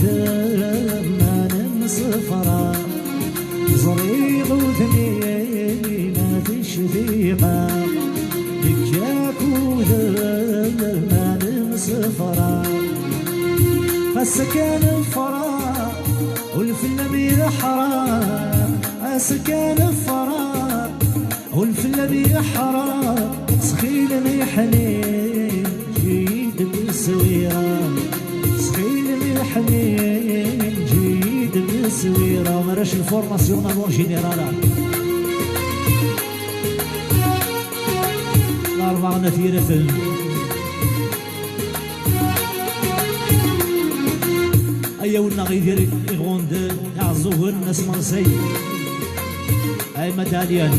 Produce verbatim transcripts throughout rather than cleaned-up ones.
Dama nemsefra, ẓriɣ udem-im ad icdiqa, nekk akked ma nemsefra. Ass kan nefra, ul fell-am yeḥra, ass kan nefra, ul fell-am yeḥra, ttxil-m iḥnin, ǧǧi-d tteswira, ttxil-m iḥnin, ǧǧi-d tteswira. Arrac n formation en général. Ɣer Meɣna Tiraten. Ayaw-nneɣ Yidir Iɣundan, Iɛeẓẓugen n At Mersey. Ay ma d-ɛliyan.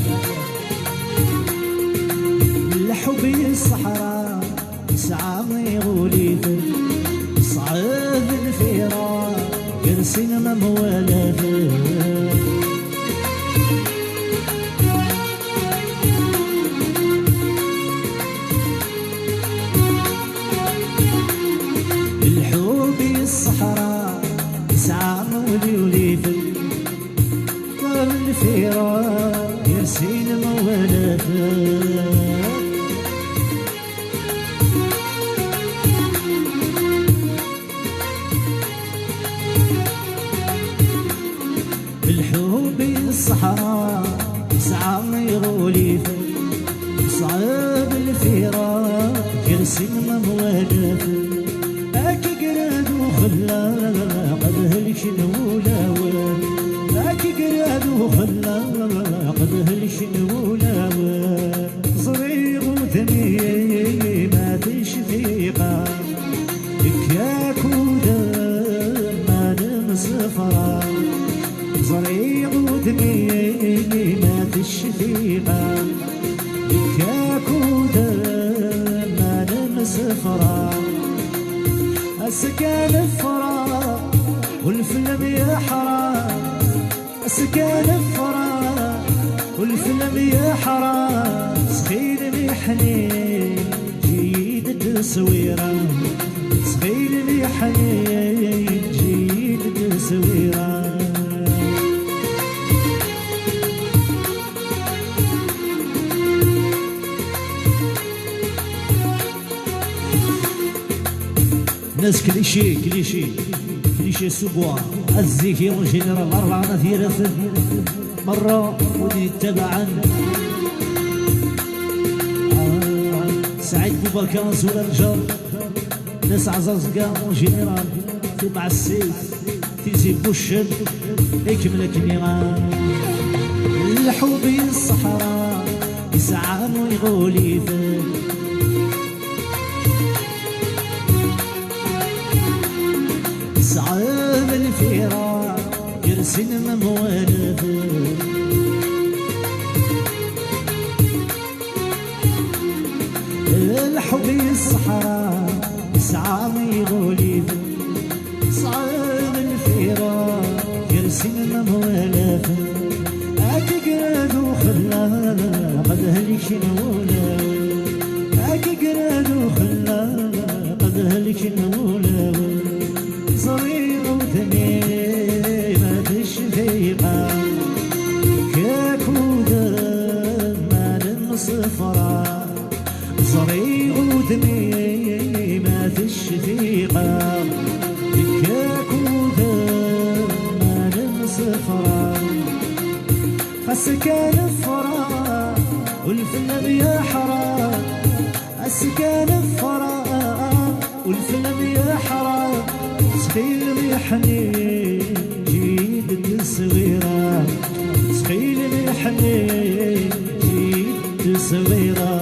Lḥub i ṣṣeḥra yesɛa iɣuliten, ṣɛeb lfira gar sin ma mwalaten. Lḥub i ṣṣeḥra yesɛa iɣuliten, gar lfira gar sin ma mwalaten. Lḥub i ṣṣeḥra yesɛa iɣuliten, ṣɛeb lfira gar sin ma mwalaten. Ad k-igrad uxellaq ad helken wulawen, ad k-igrad uxellaq ad helken wulawen. Ẓriɣ udem-im ad icdiqa, nekk akked ma nemsefra. Ẓriɣ udem-im ad icdiqa, nekk akked ma nemsefra. Ass kan nefra, ul fell-am yeḥra, ass kan nefra, ul fell-am yeḥra. Ttxil-m iḥnin, ǧǧi-d tteswira, ttxil-m iḥnin, ǧǧi-d tteswira. Nnas Cliché, Cliché, Cliché sous bois. Azzik i général Arbaɛa n At Yiraten. Merra wid yettabaɛen. Ah, Saɛid Bubaka, Zura Lǧar. Nnas Ɛzaẓga en général. Timɛessit, Tizi Buccen, ikemmel akken-nni. Lḥub i ṣṣeḥra yesɛa iɣuliten, ṣɛeb lfira gar sin ma mwalaten. Lḥub i ṣṣeḥra yesɛa iɣuliten, ṣɛeb lfira gar sin ma mwalaten. Ad k-igrad uxellaq ad helken wulawen, ad k-igrad uxellaq ad helken wulawen. Ẓriɣ udem-im ad icdiqa, nekk akked ma nemsefra. Ẓriɣ udem-im ad icdiqa, nekk akked ma nemsefra. Ass kan nefra, ul fell-am yeḥra, ass kan nefra, ul fell-am yeḥra. Ttxil-m iḥnin, ǧǧi-d tteswira, ttxil-m iḥnin, ǧǧi-d tteswira.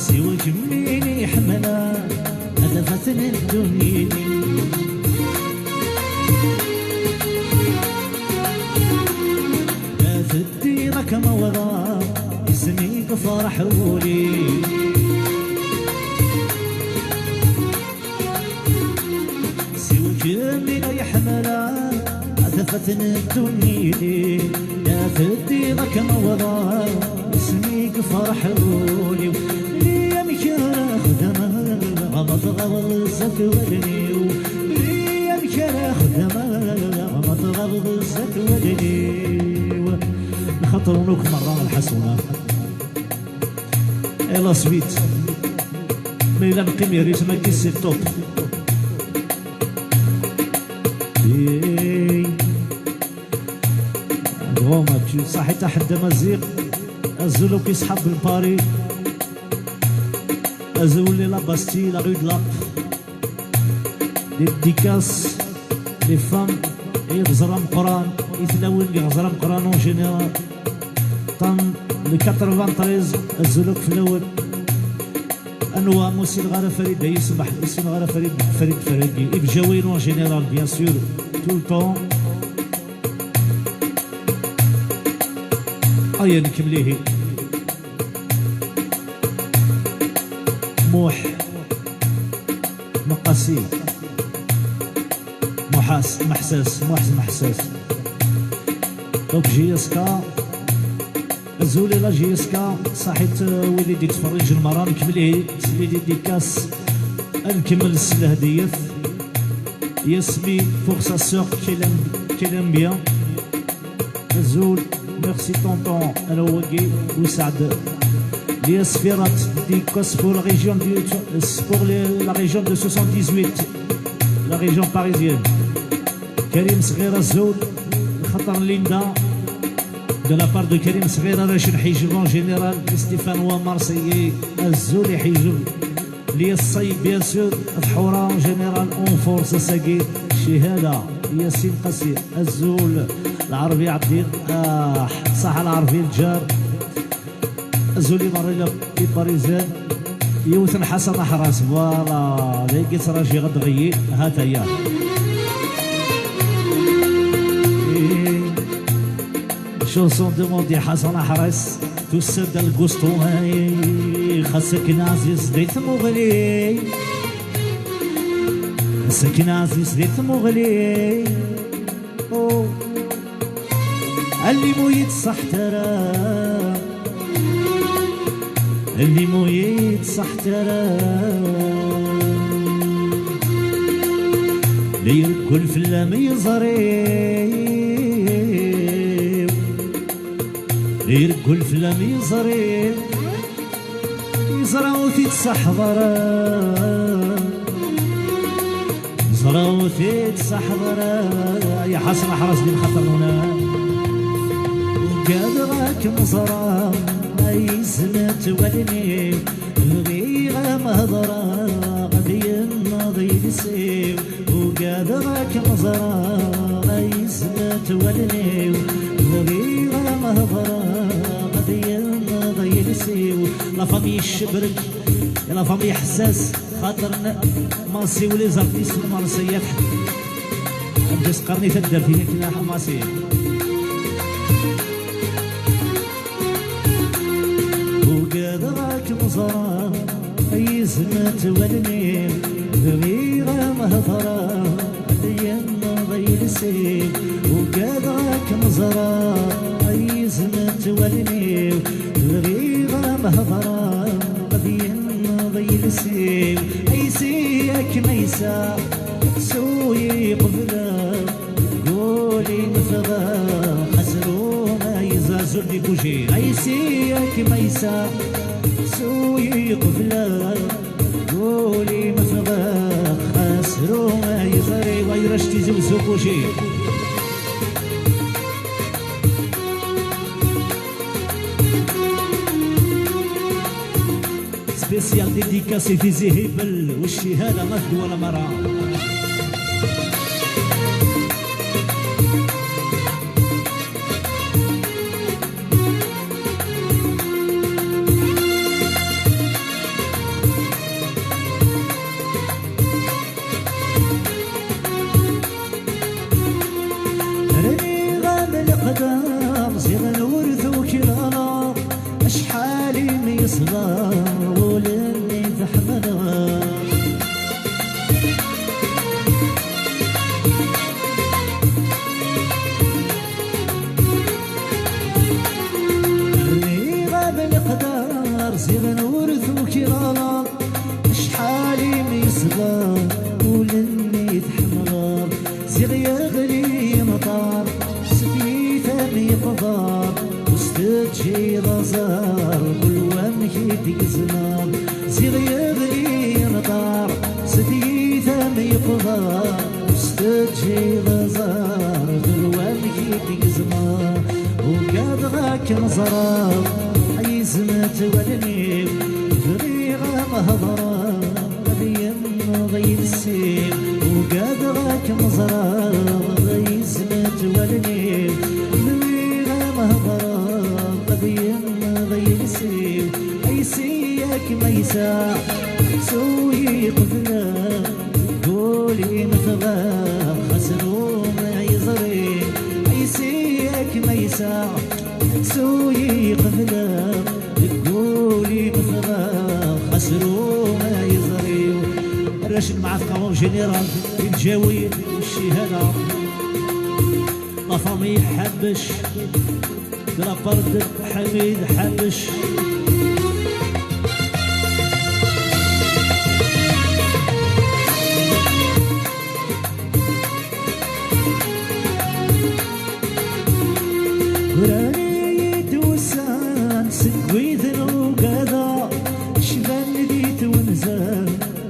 Siwa kemmini ḥemmleɣ ad afaten n ddunit. Ad ddiɣ Kama wala isem-ik ferḥ wul-iw. Siwa kemm i la yeḥmala, a tafat n ddunit-iw. La teddiḍ kama wala isem-ik ferḥ wul-iw. Li amek ara xedmeɣ ma tɣabeḍ zdat wallen-iw? Li amek ara xedmeɣ ma tɣabeḍ zdat wallen-iw? Lxaṭer ur nukim merra lḥaṣuna. Et la suite. Ma yella neqqim i rythme-agi, c'est top. Hey. Grand Mathieu, صحيت أحد مزيق. Azul akk i ṣṣḥab n Paris. Azul i la Bastille, la rue de la Dédicace les femmes i Iɣẓer Ameqqran, i tlawin n Iɣẓer Ameqqran en général. Tam le quatre-vingt-treize, azul akk fell-awen. Anwa ur ssineɣ ara Farid, ay yesmeḥ, ur ssineɣ ara Farid, Farid Ferhagi. Ibjawiyen en général, bien sûr, tout le temps. Aya nekk mlihi. Muḥ. Meqqasi. Muḥas, Meḥsas, Muḥ Meḥsas. Donc J S K. Azul i la J S K. Ṣaḥit, euh, wid i d-yettferriǧen merra, nekmel-it, les dédicaces. Ad nkemmel s lehdiyat. Yasmi pour sa sœur qu'elle aime, qu'elle aime bien. Azul, merci tonton, Arawagi, Ousad. Lias Firat, dédicace pour la région du, pour les, la région de soixante-dix-huit, la région parisienne. Karim Sgir, azul, xaṭer Linda. De la part de Karim Sgir, Rachel Hijib en général, Stéphanois marseillais, azul i Hijib. Lias Sayeb, bien sûr, Tḥura en général, en force, ass-agi, cihada, Yasin Qasi, azul, Lɛerbi Ɛeddi, ah, ṣaḥa Lɛerbi lǧar, azul i merra les Parisiens, yiwet n Ḥasan Aḥras, voilà, dagi ttṛajiɣ ad d-ɣeyyi, ha-t-aya. Chanson demandée Ḥasan Aḥras. Tusa-d Lgusṭu, ay, xas akken ɛziz di tmuɣli, xas akken ɛziz di tmuɣli. Oh. Allim ur yi-d-ṣaḥet ara, allim ur yi-d-ṣaḥet ara. La ireggel fell-am yiẓri-w. Ireggel fell-am yiẓri, yeẓra ur t-id-ṣaḥḍ ara, yeẓra ur t-id-ṣaḥḍ ara. Ya Ḥasan Aḥras di lxaṭer-nwen. Ugadeɣ ad kem-ẓreɣ, ay izmet wallen-iw, bɣiɣ ad m-hedreɣ, ad yenneḍ yiles-iw. Ugadeɣ ad kem-ẓreɣ, ay izmet wallen-iw, bɣiɣ ad m-hedreɣ, ad yenneḍ yiles-iw. La famille Cebrek, la famille Ḥessas, xaṭer n Masi u les artistes n Marseille. Amǧas qqaren i taddart-nni akken a Masi. Ugadeɣ ad kem-ẓreɣ, ay izmet wallen-iw, bɣiɣ ad m-hedreɣ, ad yenneḍ yiles-iw. Ugadeɣ ad kem-ẓreɣ, ay izmet wallen-iw, bɣiɣ ad m-hedreɣ, ad yenneḍ yiles-iw. Aysi akken aysa, suyi qebleɣ. Guli mefɣeɣ, xas ru ma yezazul di kuji. Aysi akem aysa, suyi qebla. Guli mefɣeɣ, xas ru ma yezari, wa yurac tizi usu kuji. Spécial dédicace i Tizi Hibel, u cci hada ma tdwala mara. Rniɣ-am leqder, ziɣen ur tukim Yeqḍer, ur s-teǧǧiḍ aẓar, kul wamek i d-gezmeḍ. Ziɣ yebli amḍar, s tyita-m yeqḍer, ur s-teǧǧiḍ aẓar, kul wamek i d-gezmeḍ. Ugadeɣ ad kem-ẓreɣ, ay izmet wallen-iw, bɣiɣ ad m-hedreɣ. Ad yenneḍ yiles-iw, ugadeɣ ad kem-ẓreɣ, yezmet wallen-iw, nwiɣ ad m-hedreɣ, ad yenneḍ yiles-iw, aysi-yak ma yesɛa, su-yi qebleɣ, deg wul-im ffɣeɣ, xas ru ma yeẓri, aysi-yak ma yesɛa, su-yi qebleɣ, deg wul-im ffɣeɣ, xas ru ma yeẓri. Arrac n Mɛatqa en général, Lǧawi, Ccihada, la famille Ḥabec, de la part de Ḥamid Ḥabec. Uran-iyi-d wussan seg wid nugadeɣ, cban di twenza,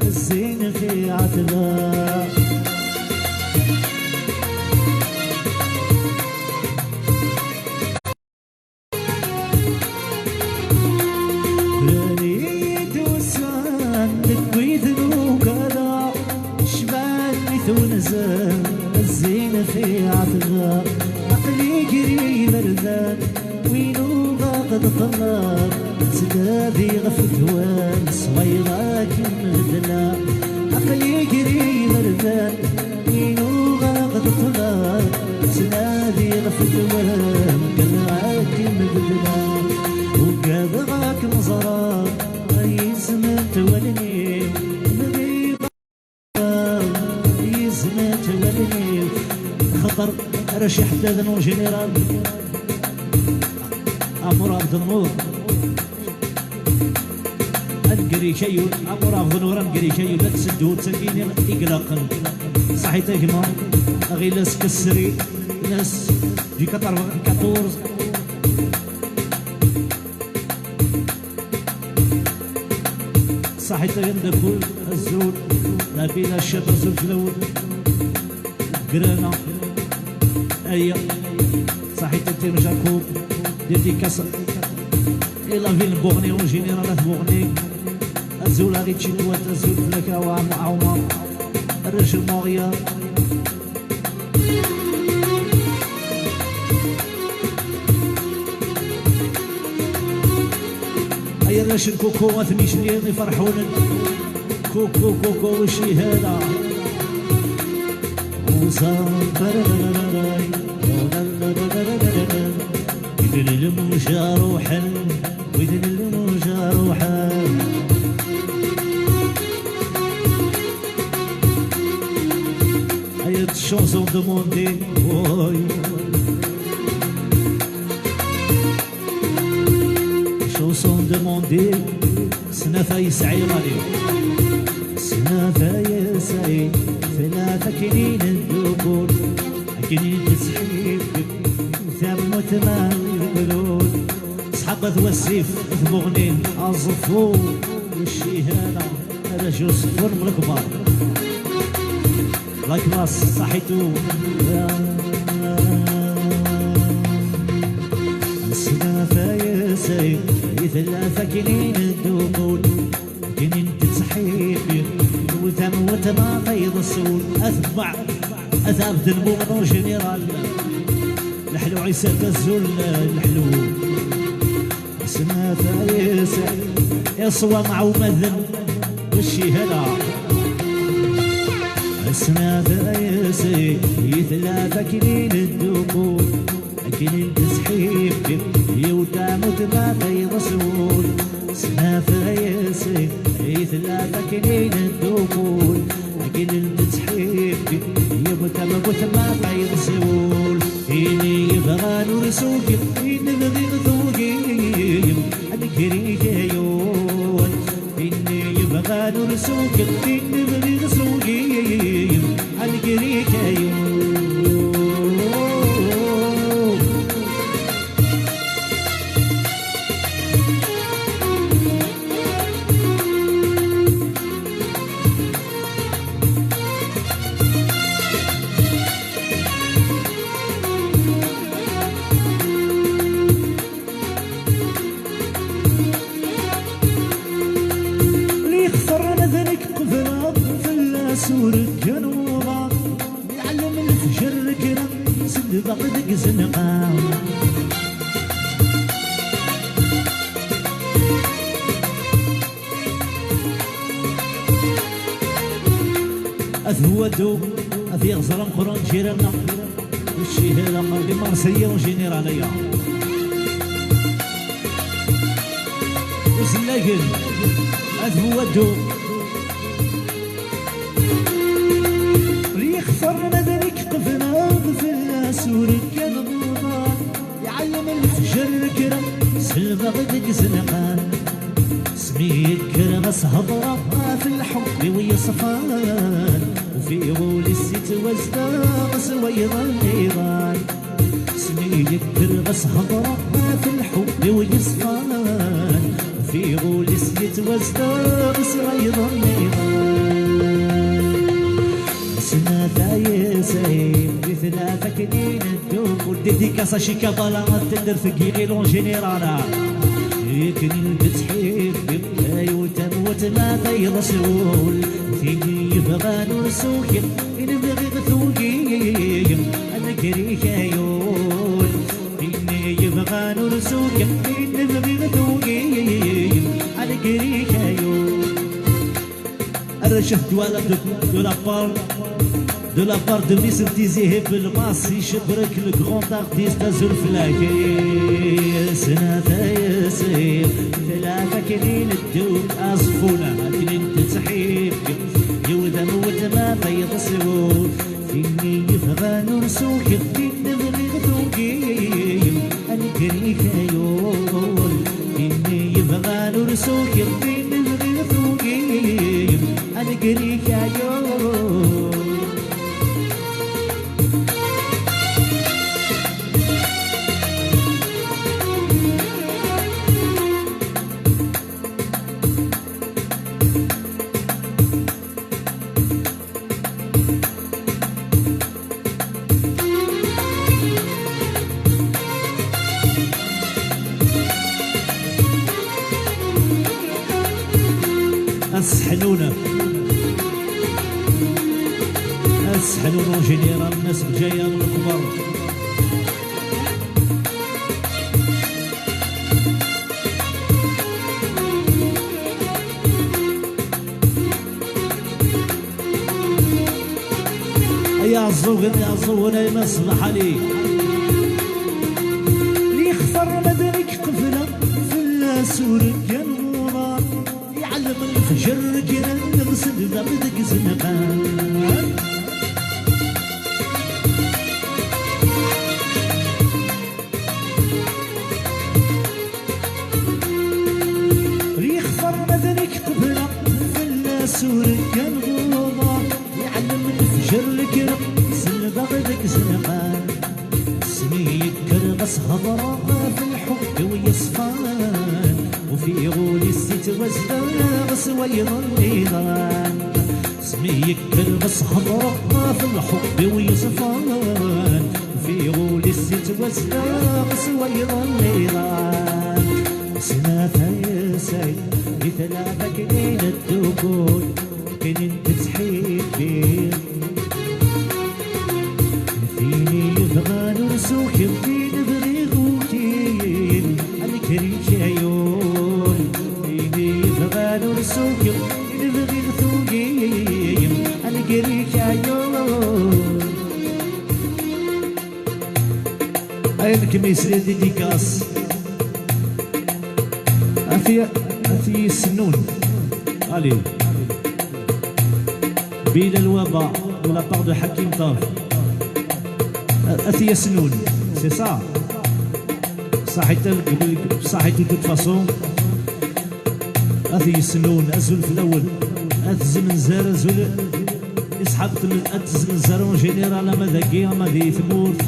zzin fi ɛetba. Uran-iyi-d wussan deg wid nugadeɣ, cban di twenza, zzin fi ɛetba. Aql-i gar yiberdan, win uɣeɣ d ṭṭlab, ttnadi ɣef ddwa-m s wayeḍ akken medla. Aql-i gar yiberdan, win uɣeɣ d ṭṭlab, ttnadi ɣef ddwa-m, kkreɣ akken medla. Ugadeɣ ad kem-ẓreɣ, ay izment wallen-iw, bɣiɣ yezmet wallen-iw. Xaṭer arrac iḥeddaden en général, Amur Ɛebd Nnur, ad nger ikayun, Amur Ɛebd Nnur, ad nger ikayun, ad tseddu d tagini i ilaqen. Saḥit a gma, aɣilas Kessri, nas du quatre-vingt-quatorze. Saḥit a ameddakel, azul, Nabila Ccab, azul fell-awen. Grana. Aya. Saḥit a Tim Jacob. Dédicace. Et la ville Bourni en général, at Bourni. Azul a Richie Touat, azul fell-ak a Wa-, a Omar. Arrac n Montréal. Ay arrac n Kuku, a ten-icnir iferḥunen. Kuku, Kuku, Ccihada. Uẓan, barararay, widen lmuja ruḥen, widen lmuja ruḥen. Ay chanson demandée, woy. Chanson demandée, snat ay sɛiɣ ali. Snat ay sɛiɣ, tlata kinin ddukul, akken i d-tesḥib, tamut ma tbrud. Sḥabat wasif, tmuɣnin, aẓeffur, ccihada. Arrac n Uẓeffun n lekbar. La classe, saḥitu. Nesna fayes, i tlata kinin ddukul, kinin tettḥibi, wtem wtem aṭay d ṣṣul, atbaɛ, at Ɛebd Lmumen en général. Leḥlu Ɛisa d azul, leḥlu. Snat ay sɛiɣ, iṣwa mɛumaden, ccihada. Snat ay sɛiɣ, i tlata kinin ddukul, akken i d-tesḥibbi, yiwet tamut ma tayeḍ s wul. Snat ay sɛiɣ, i tlata kinin ddukul, akken i d-tesḥibbi, yiwet tamut ma tayeḍ s wul. Ini yebɣan ur sugi, ini bɣiɣ tugi, ad nger ikayun. Ini yebɣan ur sugi, ini bɣiɣ sugi, ad nger ikayun. At Buwaddu, at Iɣẓer ameqqran, ǧiran-nneɣ. Ccihada, les Marseillais en général, aya. Uzellagen, at Buwaddu. Yexfer ma d nekk qebleɣ fell-as ur kkan uḍar. Iɛellem lefjer lekra, selbeɣ deg izenqan. Asmi yekker ɣas hedreɣ ɣef lḥubb-iw yeṣfan. Ufiɣ ul-is yettwazdeɣ s wayeḍ nniḍen. Asmi yekker ɣas hedreɣ ɣef lḥubb-iw yeṣfan. Ufiɣ ul-is yettwazdeɣ s wayeḍ nniḍen. Snat ayesɛim di tlata knin ddukul. Dédicace à Chikabala, at Tendert Guiril en général. Yekken i d-ttḥibbi, ay utamut ma tayeḍ s wul. Tin yebɣan ur sukin, i nebɣi tugi, a nger-ik ay ul. Tin yebɣan ur sukin, i nebɣi tugi, a nger-ik ay ul. Arrac at Dwala de, de la part, de la part de Miss Tizi Hip, le Massi Chebrek, le grand artiste, azul fell-ak. Snat ayesɛim, tlata knin ddukul, aẓeffun, knin tettḥibbi, yiwdam wetma tayeḍ s wul. Tinni yebɣan ur sukin, tin bɣiɣ tugi, a nger-ik ay ul. Tinni yebɣan ur sukin, tin bɣiɣ tugi, a nger-ik ay ul. Asseḥnun. Asseḥnun en général, nnas Bgayet, lekber. Ay Iɛeẓẓugen, Iɛeẓẓugen, ay Mass Lḥali. Lixfer ma d nekk qebleɣ fell-as ur kkan uḍar. Iɛellem lefjer kra nneɣ selbeɣ deg izenqan. Yexfer ma d nekk qebleɣ fell-as ur kkan uḍar. Iɛellem lefjer lekra selbeɣ deg izenqan. Asmi yekker ɣas hedreɣ ɣef lḥubb-iw yeṣfan. Ufiɣ ul-is yettwazdeɣ s wayeḍ nniḍen. Asmi yekker ɣas hedreɣ ɣef lḥubb-iw yeṣfan. Ufiɣ ul-is yettwazdeɣ s wayeḍ nniḍen. Snat ayesɛim di tlata knin ddukul, knin tettḥibbi. Tin yebɣan ur sukin, tin bɣiɣ ukin, a nger-ik ay ul. Tin yebɣan ur sukin, tin bɣiɣ tugi, a nger-ik ay ul. Ayen kem yeslan dédicace. Ati, ati yesnun. Allez. Bilal Waba, de la part de Hakim Taf. Ati yesnun, c'est ça. Saḥit, saḥit de toute façon. At Yesnun, azul fell-awen. At Zmenzer, azul. Isḥab Tm-, At Zmenzer en général, ama dagi, ama di tmurt.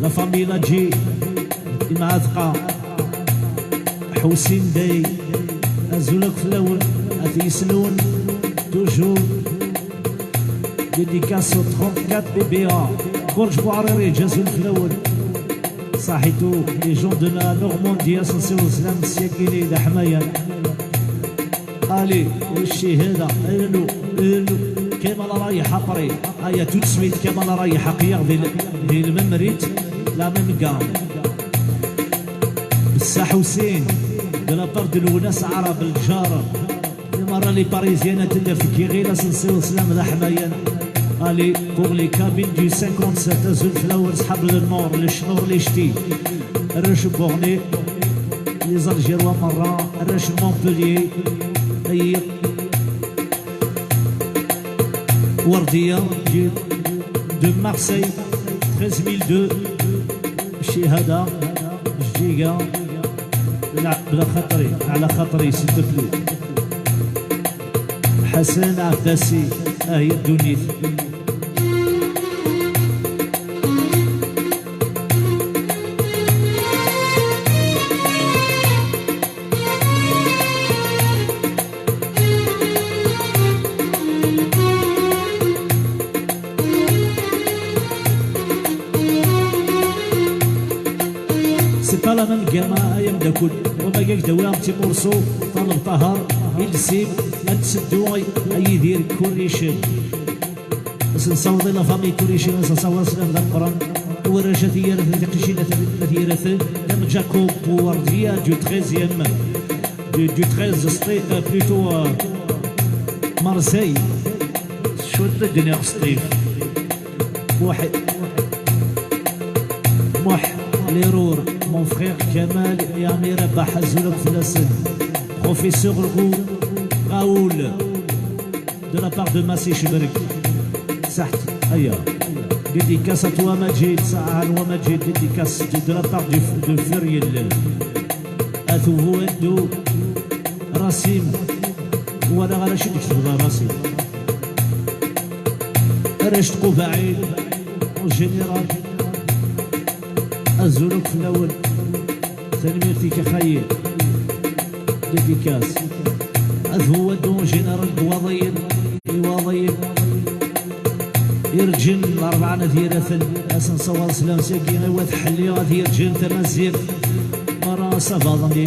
La famille Ladji, Imɛatqa, Ḥusin Day, azul akk fell-awen. At Yesnun, toujours. Dédicace au trente-quatre B B A. Burj Buɛririǧ, azul fell-awen. Saḥitu, les gens de la Normandie, asensi uẓlam s yagini d aḥmayan. Allez, ccihada, rnu, rnu. Kamal Rayeḥ après. Aya tout de suite, Kamal Rayeḥ aql-aɣ di l-, di lmemrit. La même gamme. Bessaḥ Hussein, de la part de Lwennas Arab, lǧar. Imara les Parisiens, ad tedder tgiɣil, ad sen-nsiweḍ sslam d aḥmayan. Allez, pour les cabines du cinquante-sept, azul fell-awen, ṣḥab le Nord, le Chnur, le Ch'ti. Arrac n Buɣni, les Algérois merra, arrac n Montpellier, ay Wardiya, de Marseille, treize mille deux, Chihada, Jdiga, la, bla xaṭri, ala xaṭri, s'il te plaît. Ḥasan Ɛebbasi, ah ya ddunit. C'est pas la même gamme, ay amdakel. Wama gag dawi am timursu, Ṭaleb Ṭaher, Ilsim, ad tseddu ay, ay Yidir Kuricen. Ad sen-nsaweḍ i la famille Kuricen, ad sen-nsaweḍ sslam d ameqqran. I warrac At Yiraten, tiqcicin At, At Yiraten, Dame Jacob, Wardiya du treizième, du, du treize, Sṭi-, euh, plutôt, euh, Marseille. Cwiṭ ad d-iniɣ Sṭif. Muḥ-, Muḥ, Lirur, mon frère Kamal et Amir Abaḥ, azul akk fell-asen. Professeur Rou-, Raoul, de la part de Massi Chebrek. Saḥt, aya. Dédicace à toi, Majid, Sahan wa Majid, dédicace de, de la part du, de Furiel. Atubu Ando, Rasim, wala ara cid ksebda Rasim. Arrac tqubaɛin, en général. Azul akk fell-awen. Tanemmirt-ik a xayi. Dédicace. Ad hwadu en général Iwaḍiyen, Iwaḍiyen. Irǧen Larebɛa n At Yiraten, ad sen-nsaweḍ sslam sagi i wat Ḥelli, At Yirǧen, Tamazirt, merra asabaḍ-nni.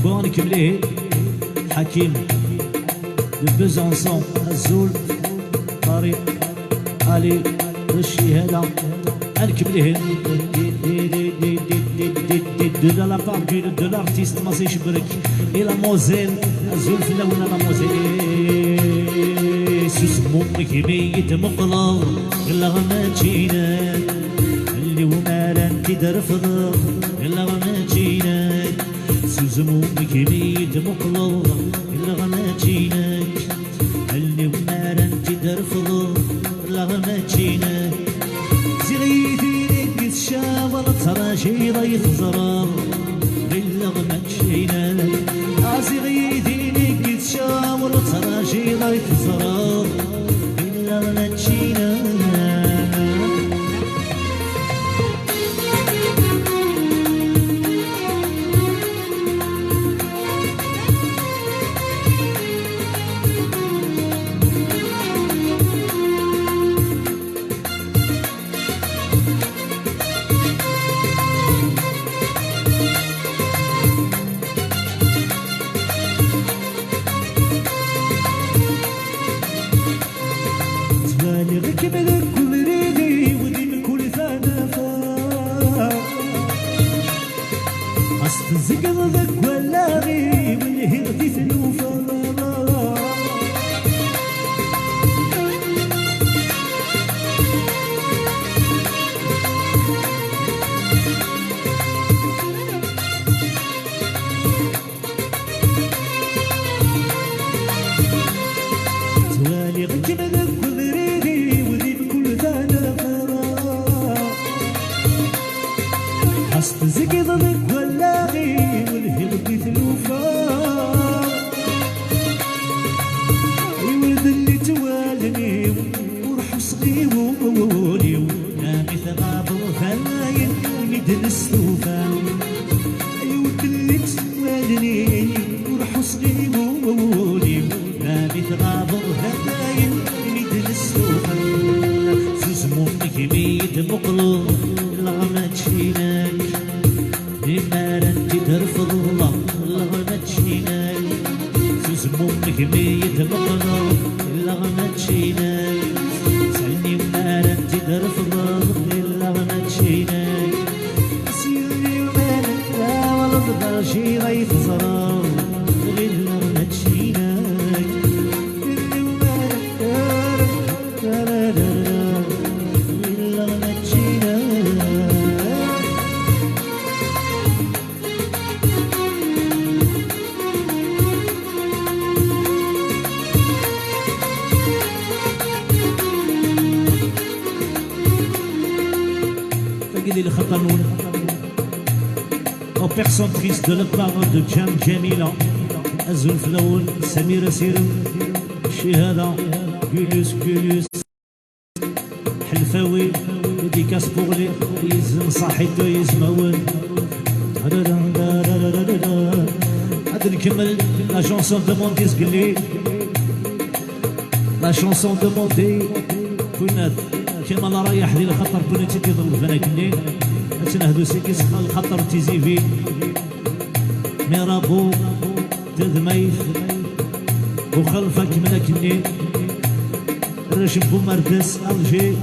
Bon, ad nkemmel ihi. Ḥakim de Besançon, azul. Ṭariq, Ali, d Cihada. Ad nkemmel ihi. De la part du, de l'artiste Massi Chebrek et la Moselle, azul fell-awen a la Moselle. S uzemmum kemm i yi-d-tmuqleḍ, ɣilleɣ mačči inek. Allen-iw mi ara tent-id-refdeɣ, ɣilleɣ mačči inek. S uzemmum kemm i yi-d-tmuqleḍ, ɣilleɣ mačči inek. Allen-iw mi ara tent-id-refdeɣ, ɣilleɣ mačči inek. Ziɣ yid-i deg tcawal ttrajiḍ ay teẓreḍ, ɣilleɣ mačči inek. A ziɣ yid-i deg tcawal ttrajiḍ ay teẓreḍ, ɣilleɣ mačči inek. Ttwaliɣ-kem deg ubrid-iw di mkul tanafa. Ɣas tezgiḍ deg wallaɣ-iw, lhiɣ di tlufa. Ttwaliɣ-kem deg ubrid-iw di mkul tanafa. Ɣas tezgiḍ deg wallaɣ-iw, lhiɣ di tlufa. Iwrden-nni ttwallen-iw, ur ḥusseɣ i wul-iw. Nami tɣabeḍ dayen mi d-nestufa. Iwrden-nni ttwallen-iw, ur ḥusseɣ i wul-iw. Nami tɣabeḍ dayen mi d-nestufa. S uzemmum kemm i yi-d-tmuqleḍ, ɣilleɣ mačči inek. Mi ara tent-id-refdeḍ, ɣilleɣ mačči inek. S uzemmum kemm i yi-d-tmuqleḍ, ɣilleɣ mačči inek. Sani mi ara tent-id-refdeḍ, ɣilleɣ mačči inek. Mačči ay teẓra, ɣileɣ mačči inek. Ɣileɣ mačči inek. Tagi di lxaṭer-nwen. Aux personnes tristes de la part de Jam Jamila. Azul fell-awen, Samir Asirem, Cihada, Gulus, Gulus, Ḥelfawi, dédicace pour les, yizem Saḥito, yizmawen. Ad nkemmel la chanson de Montis Gelli. La chanson de Monti, Kunat, Kamal Rayaḥ di lxaṭer Kunat i t-iḍelben akkenni. Ad tt-nehdu seg-s lxaṭer n Tizi Vit. Mirabo, Tadmayt, Buxalfa kemmel akkenni. Rracem Bumerdes, Alger,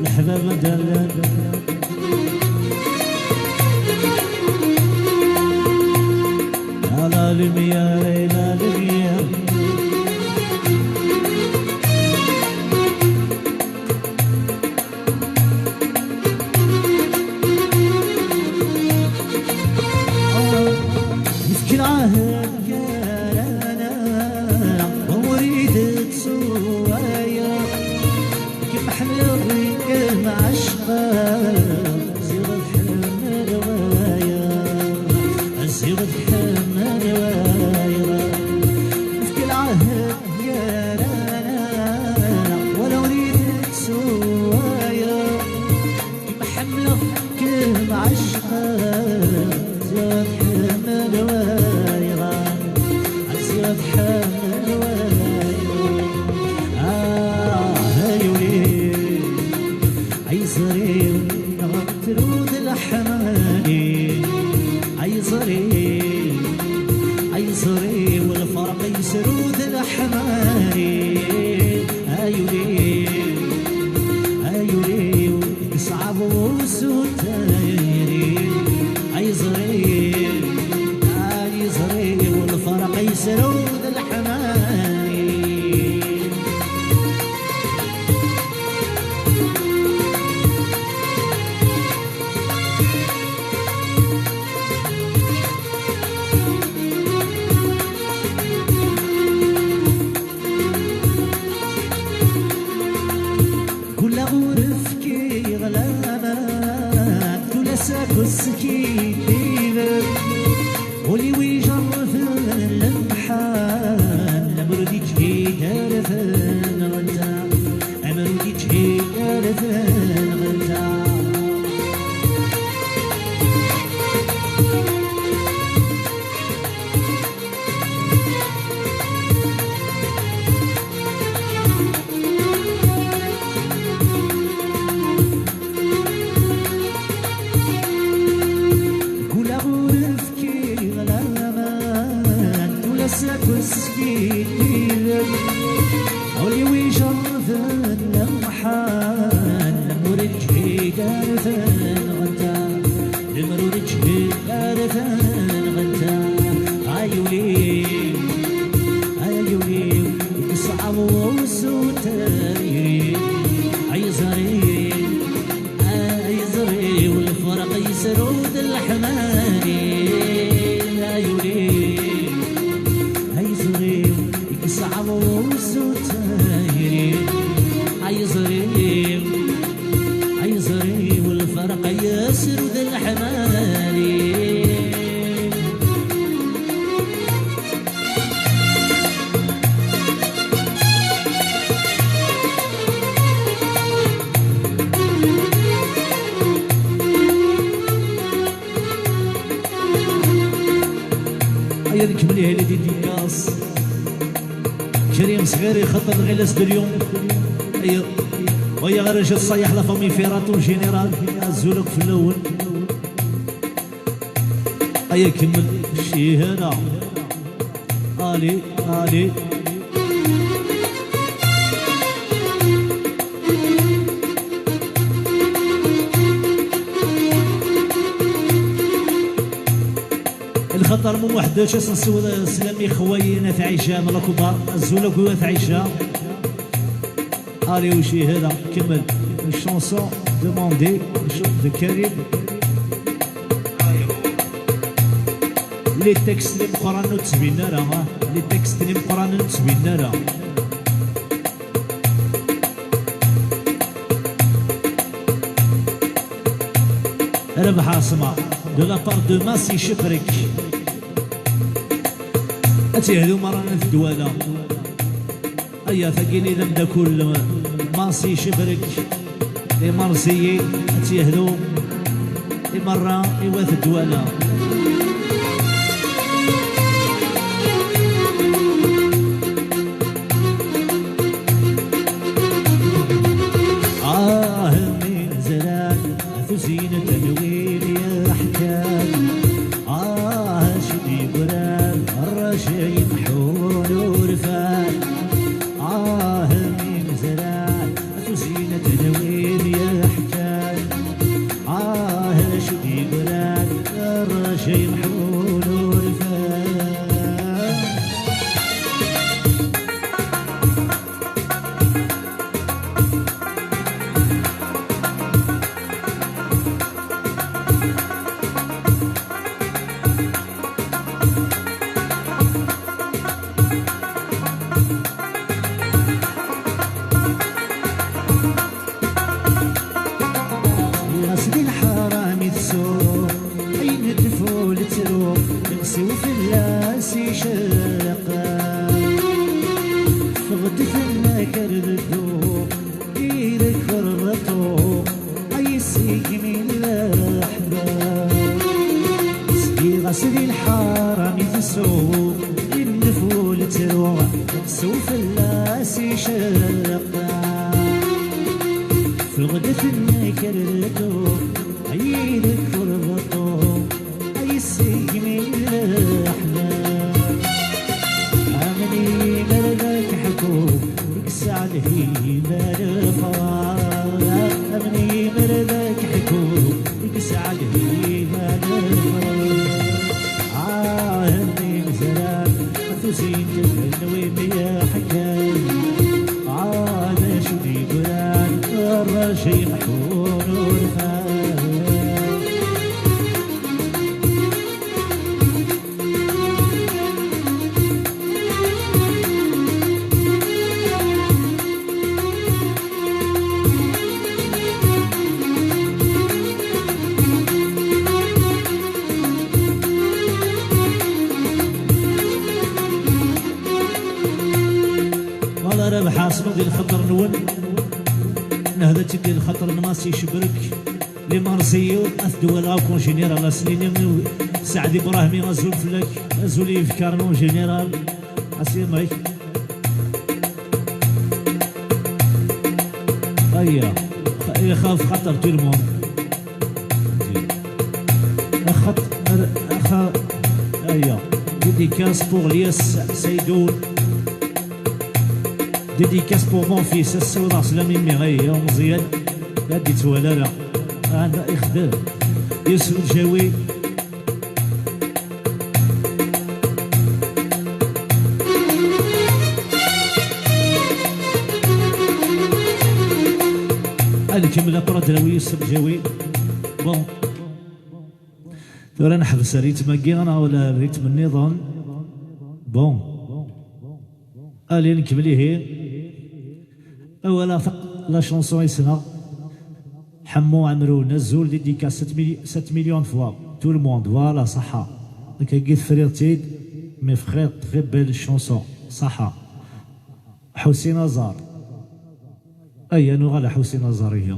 leḥbab ad d-rran. À la lumière, et la lumière. Yefk lɛahed gar-aneɣ, ur itettsu waya. Kemm ḥemmleɣ, kemm ɛecqeɣ, ziɣ tḥemmel waya, ziɣ tḥemmel waya. Yefk lɛahed gar-aneɣ, wala ur itettsu waya. Kemm ḥemmleɣ, kemm ɛecqeɣ, ziɣ tḥemmel waya, ziɣ tḥemmel waya. Ah, ay ul-iw, ay ẓer-iw, neɣ trud leḥmali. Ay ẓer-iw, ay ẓer-iw, lferq yesrud leḥmali. Ay ul-iw, ay ul-iw, yeṣɛeb wusu tayri. Ay ẓer-iw, ay ẓer-iw, lferq yesrud leḥmali. Kul aɣuref kiɣ laman, kul ass akk skiddiben. Ul-iw ijerreb lemḥan, amrud iǧhid ar tenɣenta, amrud iǧhid ar tenɣenta. Kul aɣuref kiɣ laman, kul ass akk skiddiben. Ul-iw ijerreb lemḥan, ur iǧhid ar tenɣenta. Lemmer ur iǧhid ar tenɣenta. Ay ul-iw, ay ul-iw, yeṣɛeb wusu tayri. Ay ẓer-iw, ay ẓer-iw, lferq yesrud leḥmali. Ay ul-iw, ay ẓer-iw, yeṣɛeb wusu tayri. Ay ẓer-iw, ay ẓer-iw, lferq yesrud leḥmali. Aya nkemmel ihi les dédicaces. Karim Sɣiri, xaṭer Lɣilas de Lyon. Aya, aya ɣer Ajad Ṣayaḥ, la famille Ferrat en général. Azul akk fell-awen. Aya kemmel. Cihana. Allez, allez. Xaṭer mu muḥdac asensu, sslam i xwayi n At Ɛica, Mlakubar, azul akk i At Ɛica. Allez, وشي هذا كمل. Une chanson demandée de Karim. Les textes n imeqqranen ur ttbin ara, ah. Les textes n imeqqranen ur ttbin ara. Rabaḥ Ɛaṣma, de la part de Massi Cebrek. Ad tt-yehdu merra n tedwala. Aya, tagini d ameddakel Massi Cebrek. Imarsiyi, ad tt-yehdu i merra i wat ddwala. Ah, mi nezrag tuzyint n win yeḥkan. Ah, acu d-yeggran rrac yemḥun urfan. Ah, mi nezrag tuzyint n win yeḥkan. Ah, acu d-yeggran rrac yemḥun urfan. Ɣas di lḥaram i tsuɣ, ayen tful ttruɣ, lexsiw fell-as icreq. Ffɣet tenna-k ar bedduɣ, irek rbeṭṭu, ay yessigmi leḥbab. Sliɣ-as di lḥaram i tsuɣ, ayen tful ttruɣ, lexsiw fell-as icreq. Ffeɣ-d tenna-k ar bedduɣ, ay irek rbeṭṭu, ay yessigmi leḥbab. Amni mer d ak-ḥkuɣ, i yesɛa lhiba lefraɣ. Amni mer d ak-ḥkuɣ, i yesɛa lhiba lefraɣ. Ah, amni mezran, tuzint n win yeḥkan. Ah, d acu d-yeggran, rrac yemḥun urfan. Voilà, Rabaḥ Ɛaṣma, di lxaṭer-nwen. Nehda-tt-id di lxaṭer n Massi Cebrek. Limarsiyu, ad t-id-walaɣ akk en général, aslini Saɛd Ibrahimi, azul fell-ak, azul i yibekkaṛen en général, ɛaslamek. Aya, ixaf xaṭer tout le monde. Axaṭer, axa, aya, dédicace pour Lyas Saïdoun. Dédicace pour mon fils, ad ssiwḍeɣ sslam i mmi, aya, Meẓyan, ad d-yettwali ara. Anda ixdem Yusef Lǧawi. Ad nkemmel après drawi Yusef Lǧawi. Bon. Tura neḥbes rrythm-agi, neɣ wala rrythm nniḍen. Bon. Allez, nkemmel ihi. Awal, la chanson i ssneɣ. Ḥemmu Ɛemrun, azul, dédicace sept mil-, sept millions de fois. Tout le monde, voilà, ṣaḥa. Nekk agi tefriḍ-tt-id, mes frères, très belle chanson. Ṣaḥa. Ḥusin Aẓar. Aya, nuɣal ɣer Ḥusin Aẓar, ihi.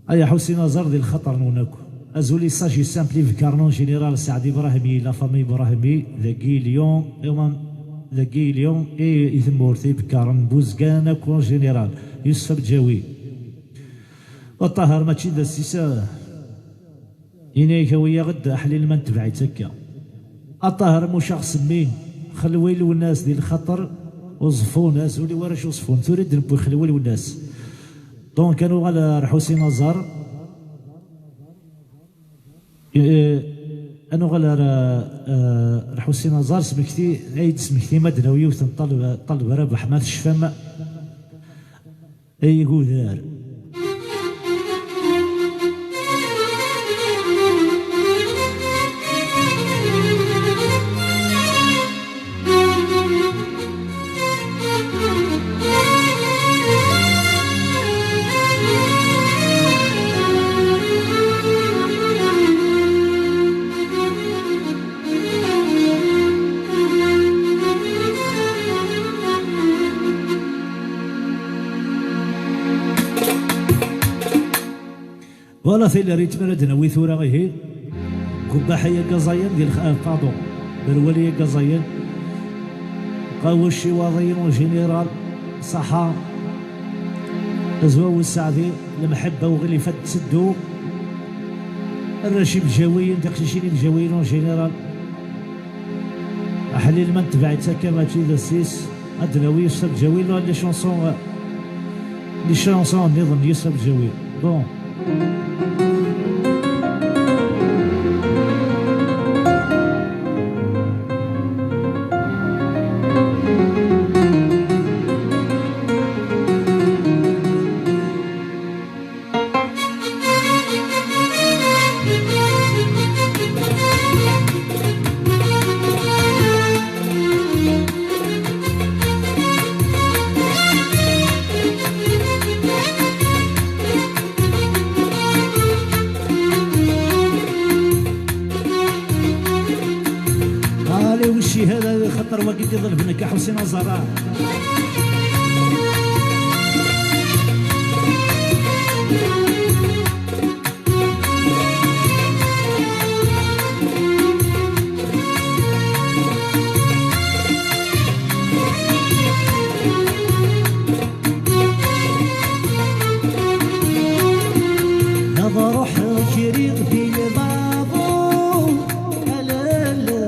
Aya Ḥusin Aẓar di lxaṭer-nwen akk. Azul, il s'agit simple, ibekkaṛen en général, Saɛd Ibrahimi, la famille Ibrahimi, dagi Lyon, iman, dagi Lyon, i, i tmurt, ibekkaṛen, Buzgan akk en général, Yusef Abǧawi. U Ṭaher mačči d asisa. Ini-ak awi-yaɣ-d aḥlil ma netbeɛ-itt akka. A Ṭaher Mucaɣ Semmi, xelwi Lwennas di lxaṭer, Uẓeffun, azul i warrac Uẓeffun, tura i d-newwi xelwi Lwennas. Donc, ad nuɣal ar Ḥusin Aẓar. Eh, Ad nuɣal ar, eh, Lḥusin Aẓar, smekti, ay d-smekti ma d-nawi yiwet n ṭṭaleb, ṭṭaleb Rabaḥ, ma tecfam, ay igudar. Voilà, tili rythme ara d-nawi tura, ihi. Gubbaḥ ay agaẓayen di lx-, ah, pardon. Berwali agaẓayen. Qawec iwaḍiyen en général. Ṣaḥa. Azwaw Sseɛdi. Lemḥebba uɣilif ad d-teddu. Arrac ibjawiyen, tiqcicin ibjawiyen en général. Aḥlil ma netbeɛ-itt akka mačči d assis. Ad d-nawi Yusef Bjawi, les chansons, les chansons nniḍen n Yusef Bjawi. Bon. Allez, ccihada, xaṭer wagi d-iḍelben akka Ḥusin Aẓara. Ad ruḥeɣ kkriɣ di lbabuṛ, a la la,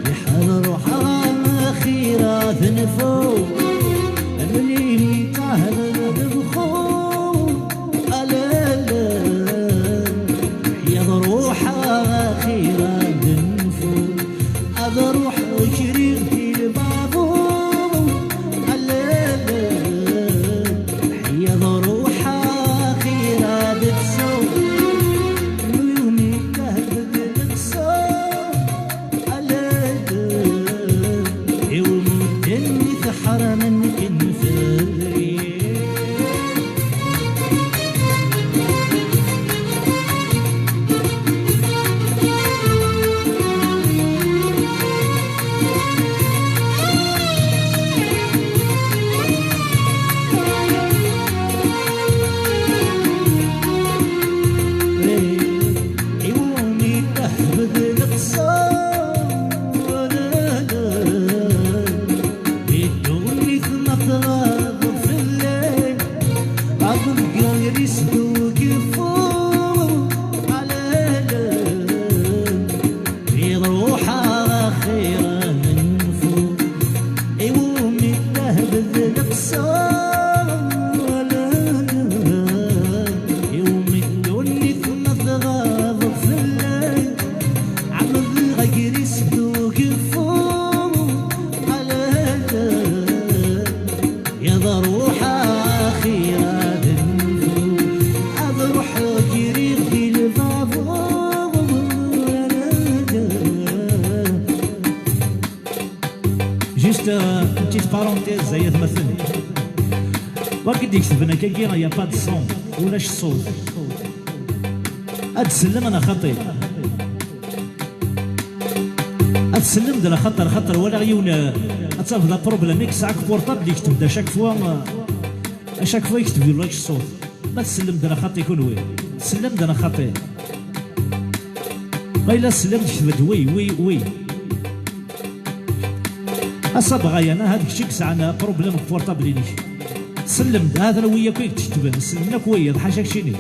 liḥal ruḥeɣ axir ad nfu, amlili tahbel lebxur, a la la, ad ruḥeɣ axir ad nfu. Ad ruḥeɣ kkriɣ di lbabuṛ, a la la, ad ruḥeɣ axir ad tsuɣ, nuyuni tahbel lebṣur, a la la, iwmi ddunit ḥramen ken fell-i. Iwumi tahbed leqsar, di ddunit ma tɣabeḍ fell-i, ad ḍegger isdukfu, a la la, iruḥ axir ad nfu, iwumi tahbed leqsar, a la la, iwumi ddunit ma tɣabeḍ fell-i, ɛemmdeɣ agris d ugeffur, a la la, ad ruḥeɣ axir ad nfu, ad ruḥeɣ kkriɣ di lbabuṛ. Juste, euh, une petite parenthèse, ay atmaten. Wagi d-iketben akkagi, il y a pas de son, ulac ṣṣut. Ad tsellem neɣ xaṭi? Ad tsellem d lxaṭer, xaṭer walaɣ yiwen, euh, ad tafeḍ aproblème i yesɛa deg portable, yekteb-d à chaque fois, euh, à chaque fois yekteb ulac ṣṣut. Ma tsellem d lxaṭi kunwi? Tsellem d lxaṭi. Ma yella tsellem, tekteb-d oui, oui, oui. A Sabɣayan, aha d kečč i yesɛan aproblème deg portable-inek. Sellem-d, ha-t-an wi akk i k-d-ketben, sellen akk wiyaḍ, ḥaca keččini.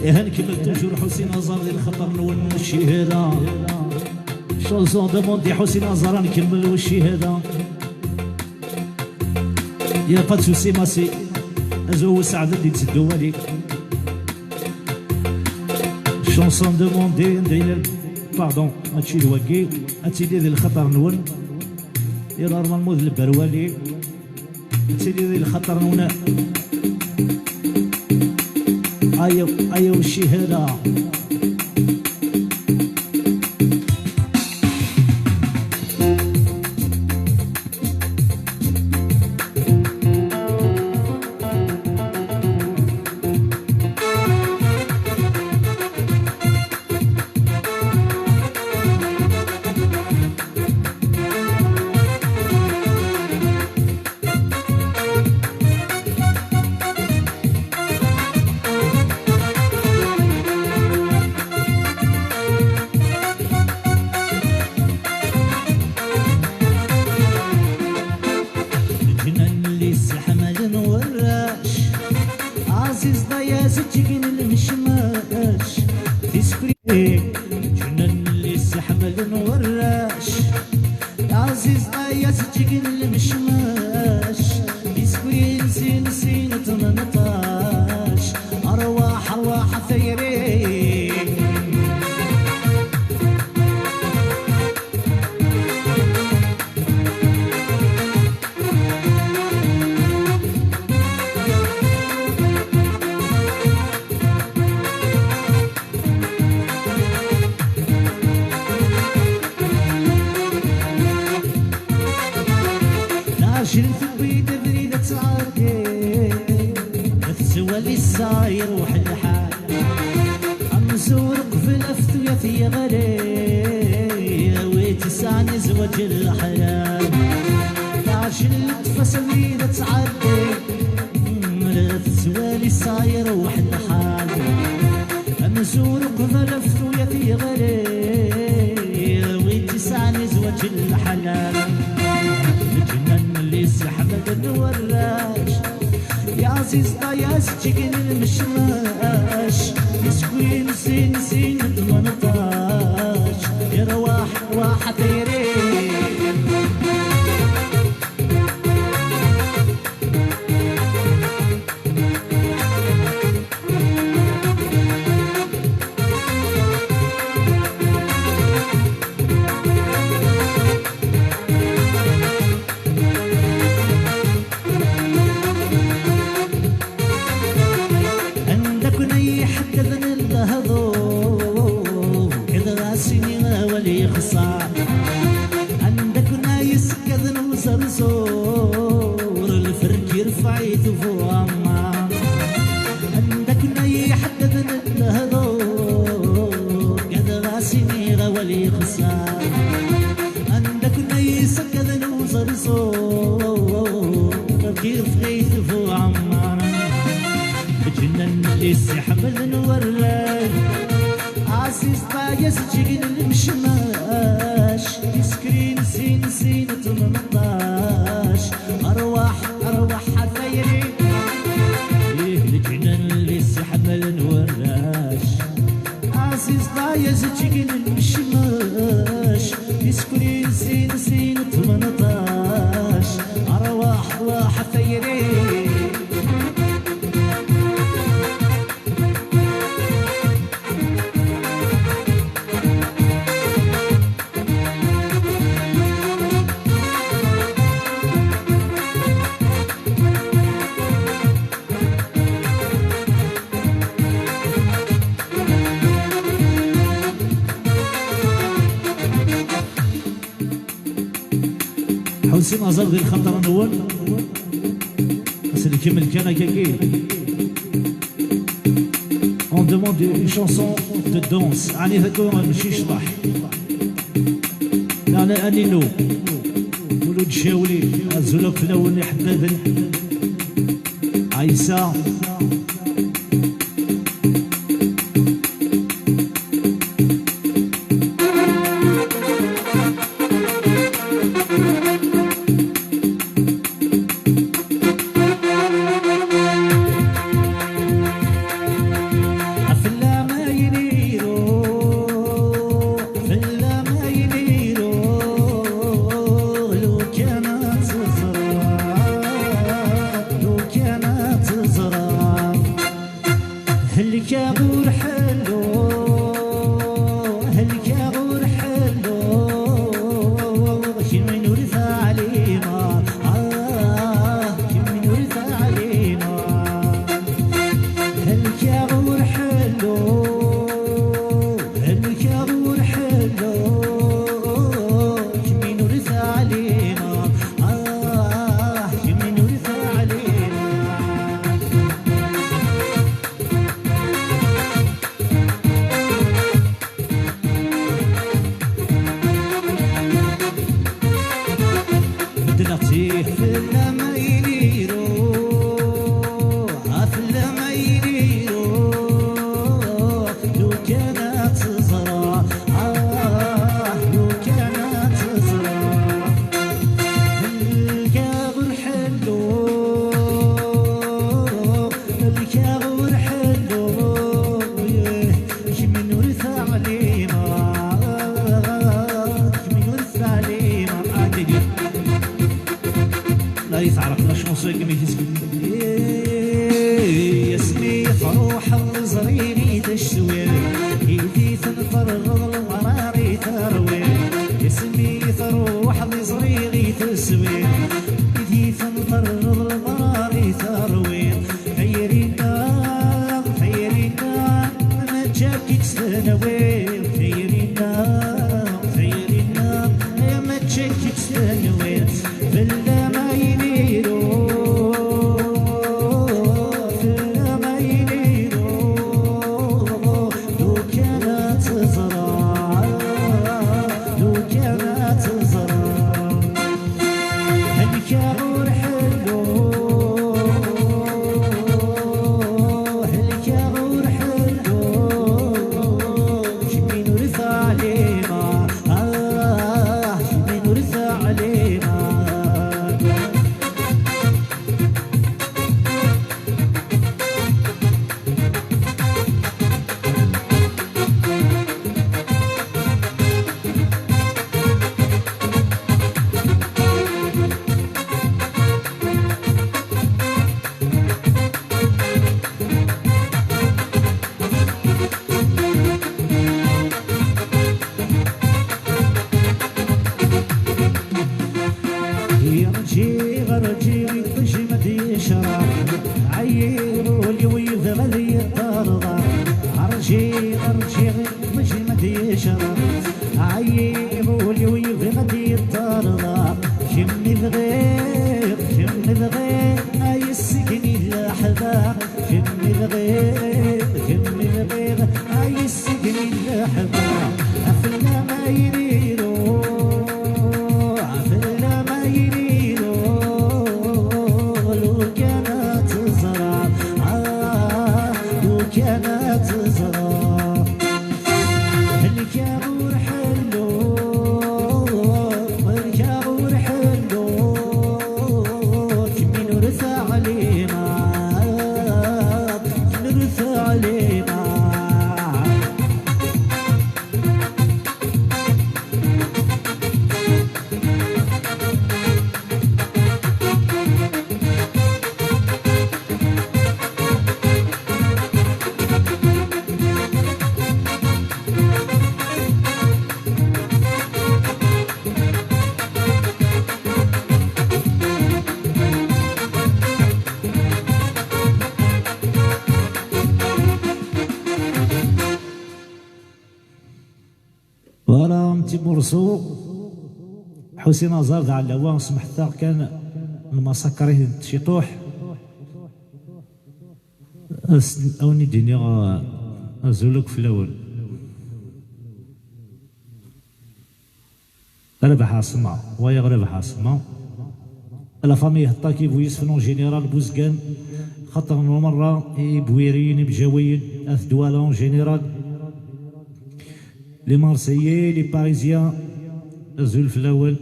Ihi nkemmel toujours Ḥusin Aẓar di lxaṭer-nwen, ccihada. Chanson demandée Ḥusin Aẓar, ad nkemmel ccihada. Y a pas de souci, Massi. Azul wesseɛ d ad d-yetteddu wali. Chanson demandée, pardon, mačči d wagi. Ad tili di lxaṭer-nwen. I normalement d lberwali. Ad tili di lxaṭer-nwen. Ayaw, ayaw, ccihada. Leǧnan-nni sseḥmalen warrac, ɛziz d ayaziǧǧig n lmecmac, tisekrin. Leǧnan-nni sseḥmalen warrac, ɛziz d ayaziǧǧig n lmecmac, tisekrin sin sin tmenṭac. Arwaḥ, arwaḥ a tayri. Lɛejl tewwi-d abrid ad tɛeddi, tettwali ssa iruḥ lḥal. Amzur qbel ɣef tuyat yeɣli, wi tt-isɛan izwaǧ leḥlal. Lɛejl ṭṭef-as abrid ad tɛeddi, la tettwali ssa iruḥ lḥal. Amzur qbel ɣef tuyat yeɣli, wi tt-isɛan izwaǧ leḥlal. Leǧnan-nni sseḥmalen warrac, ya ɛziz d ayaziǧǧig n lmecmac, iskwin sin sin tmenṭac, irwaḥ rwaḥ a tayri. Anda-ken ay iḥeddaden n lehdur, ad ɣas ini awal yexṣer. Anda-ken ay isekkaden n uẓerẓur, lferk irfeɛ-it bu ɛemmar. Anda-ken ay iḥeddaden n lehdur, ad ɣas iniɣ awal yexṣer. Anda-ken ay isekkaden n uẓerẓur, lferk irfeɛ-it bu ɛemmar. Leǧnan-nni sseḥmalen warrac, ɛziz d ayaziǧǧig n lmecmac, isekrin sin sin tmenṭac, arwaḥ arwaḥ a tayri. Ih, leǧnan-nni sseḥmalen warrac, ɛziz d ayaziǧǧig n lmecmac, isekrin sin sin tmenṭac, arwaḥ arwaḥ a tayri. Ḥussin aẓar di lxaṭer-nwen. Aselkim kan akkagi. On demande une chanson de danse. Ɛni taggara mačči ccḍeḥ? Neɣ Anino. Mulud Cawli. Azul akk fell-awen iḥeddaden. Ɛisa. Fell-am ay iniru, fell-am ay iniru, lukan ad teẓra, lukan ad teẓra. Helkeɣ ur ḥellu, helkeɣ ur ḥellu, kemm ur teɛlimeḍ, ah, kemm ur teɛlimeḍ. Helkeɣ ur ḥellu, helkeɣ ur ḥellu, kemm ur teɛlimeḍ, ah, kemm ur teɛlimeḍ. Medden-aɣ-tt-ih. Fell-am ay iniru, ah, fell-am ay iniru, lukan ad teẓra, ah, lukan ad teẓra. Lkaɣ ur ḥellu, lkaɣ ur ḥellu, kemm ur teɛlimeḍ, kemm ur teɛlimeḍ. Agi-gi. La yetɛerq la chanson-agi mi yesken. Asmi truḥeḍ ẓriɣ i tecwiḍ, i di tenṭerreḍ lemrar i terwiḍ. Asmi truḥeḍ ẓriɣ i tecwiḍ, i di tenṭerreḍ lemrar i terwiḍ. Tayri-nneɣ, tayri-nneɣ, mačči akka i tt-tenwiḍ. Tayri-nneɣ, tayri-nneɣ, mačči akka i tt-tenwiḍ. Fell-am ay iniru, fell-am ay iniru, lukan ad teẓra, lukan ad teẓra. Helkeɣ ur ḥellu, helkeɣ ur ḥellu, kemm ur teɛlimeḍ, ah, kemm ur teɛlimeḍ. Rǧiɣ, rǧiɣ, iṭij ma d-yecreq. Ɛyiɣ, ul-iw yebɣa ad yeṭṭerḍeq. Rǧiɣ, rǧiɣ, iṭij ma d-yecreq. Ɛyiɣ, ul-iw yebɣa ad yeṭṭerḍeq. Kemm i bɣiɣ, kemm i bɣiɣ, ay seg-nni leḥbeq. Kemm i bɣiɣ, kemm i bɣiɣ, ay seg-nni leḥbeq. Fell-am ay iniru, fell-am ay iniru, lukan ad teẓra, ah, lukan ad teẓra. Helkeɣ ur ḥellu, helkeɣ ur ḥellu, kemm ur teɛlimeḍ, kemm ur teɛlimeḍ. Voilà, un petit morceau. Ḥusin Aẓar d Ɛellawa, smeḥteɣ kan nmasakr-iten ciṭuḥ. As-, a wen-d-iniɣ, uh, azul akk fell-awen. Rabeḥ Ɛaṣma, wayeɣ Rabeḥ Ɛaṣma. La famille Heṭṭaki bu Yusef en général Bouzgan. Xaṭer n umerra, ibwiriyen, ibjawiyen, at Dwala en général, les Marseillais, les Parisiens, azul fell-awen.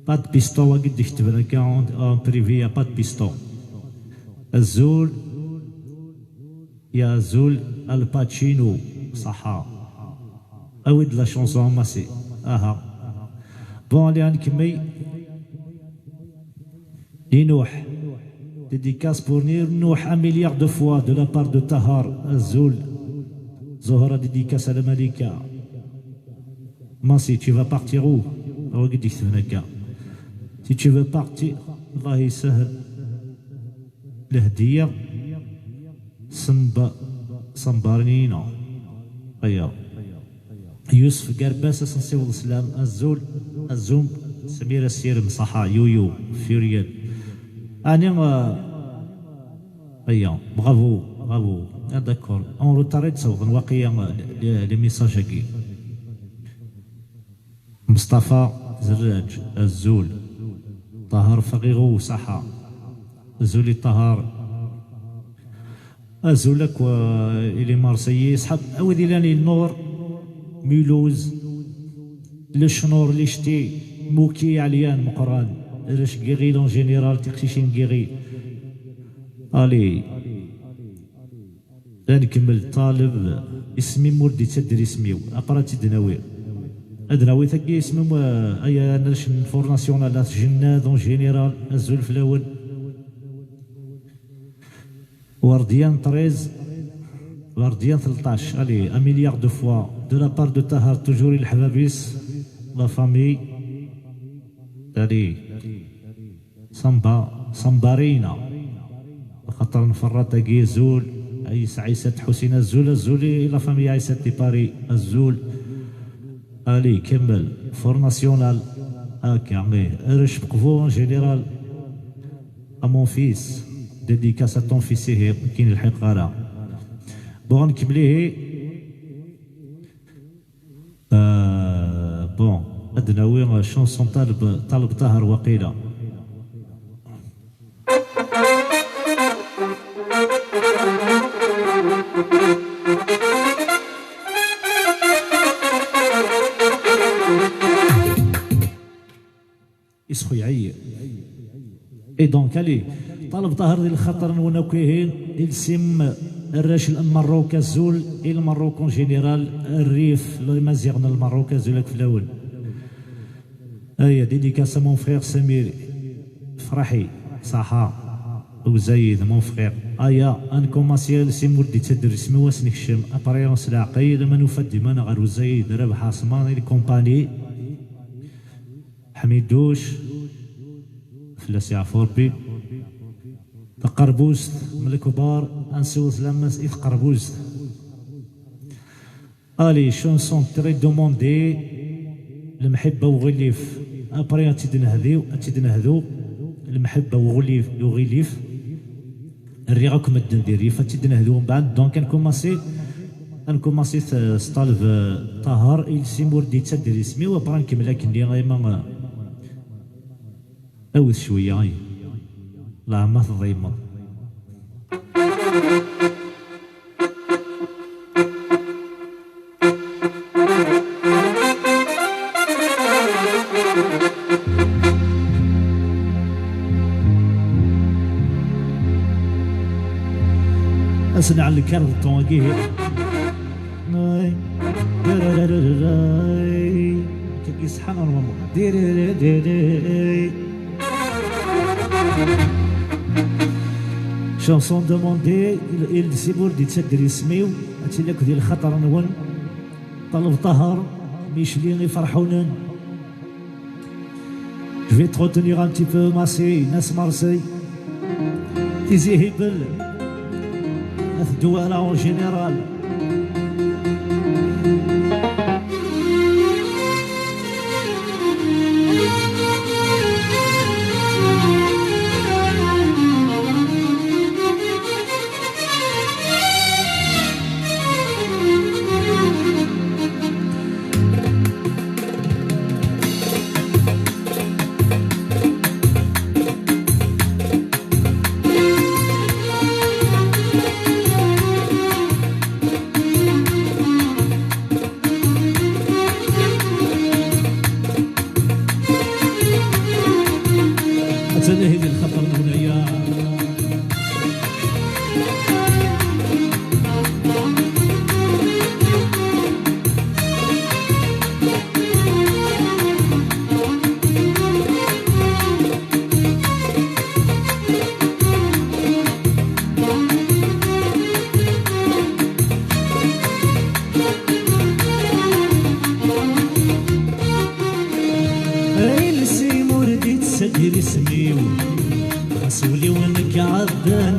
Pas de piston, wagi d-iketben akka en, en privé, y a pas de piston. Azul, ya azul, Al Pacino, ṣaḥa. Awi-d la chanson a Massi. Aha. Bon, allez, ad nkemmel. Li Nuḥ. Dédicace pour Li Nuḥ, un milliard de fois de la part de Tahar. Azul. Zohra, dédicace à la Malika. Massi, tu vas partir où? Awi-d-iketben akka. Si tu veux partir, Allah yessahel. Lehdiya. Samba, Sambarnina. Aya. Yusef Garbas, ad s-nsiweḍ sslam. Azul, azum, Samira Sirem, ṣaḥa, Yuyu, Furiel. Ani, euh, aya, bravo, bravo. Ah, d'accord. En retard i d-ssawḍen waqila, euh, les, les messages-agi. Mustafa Zerraǧ, azul. Ṭaher Faɣiɣu, ṣaḥa. Azul i Ṭaher. Azul akk, euh, i les Marseillais, ṣḥab, a wid ilan i Nor, Mulhouse, Lecnur, Licti, Muki, Ɛelyan, Meqqran, arrac n Yiɣil en général, tiqcicin n Yiɣil. Allez. Ad nkemmel ṭaleb, isem-im ur d-ittadder isem-iw. Aqra ad tt-id-nawi. Ad nawi tagi isem-im, euh, ay arrac n Front National, at Jennad en général, azul fell-awen. Wardiyan treize, Wardiyan tleṭṭac. Allez, un milliard de fois. De la part de Tahar, toujours i leḥbab-is, la famille. Allez. Samba, Sambarina. Lxaṭer n Ferrat-agi, azul. Ɛisa, Ɛisa Tḥusin, azul, azul i la famille Ɛisa di Paris, azul. Allez, kemmel. Front National. Akka, ih. Arrac Beqbu en général. À mon fils. Dédicace à ton fils, ihi, ur k-nlḥiq ara. Bon, nkemmel ihi. Euh, bon, ad nawi chanson Ṭaleb, Ṭaleb Ṭaher waqila. Isxuyɛi. Et donc, allez, Ṭaleb Ṭaher di lxaṭer-nwen akk ihi, ilsim arrac n Lmerruk, azul i Lmerruk en général, Rrif, Imaziɣen n Lmerruk, azul akk fell-awen. Aya, dédicace à mon frère Samir Frahi, ṣaḥa, Uzayed, mon frère. Aya, ad nkumaṣi, ilsim ur d-ittadder isem-iw, ad s-nekcem, après s leɛqel, ma nufa-d iman ɣer Uzayed, Rabeḥ Ɛaṣman, i lkumpani. Ḥmiduc, fell-as yeɛfu Rebbi. Taqerbuzt, Melkbar, ad nsiweḍ sslam-as i tqerbuzt. Allez, chanson très demandée, Lemḥibba uɣilif. Après, ad tt-id-nehdu, ad tt-id-nehdu. Lemḥibba uɣilif, uɣilif. Rriɣ akk medden di rrif, ad tt-id-nehdu mbeɛd. Donc, ad nkumaṣi, ad nkumaṣi s, s Ṭaleb, euh, Ṭaher, ilsim ur d-ittadder isem-iw, après ad nkemmel akkenni, ayma, euh, awet cwiya, ay. Leɛma tḍimeḍ. Ad s-nɛell lkar d ṭṭun-agi. Ay. Kagi ṣeḥḥa normalement. Chanson demandée, il, il, si ur d-ittadder isem-iw, ad tili akk di lxaṭer-nwen. Ṭaleb Ṭaher, Micli Iferḥunen. Je vais te retenir un petit peu, Massi, Nas Marseille. Tizi Hibel, At Douala en général.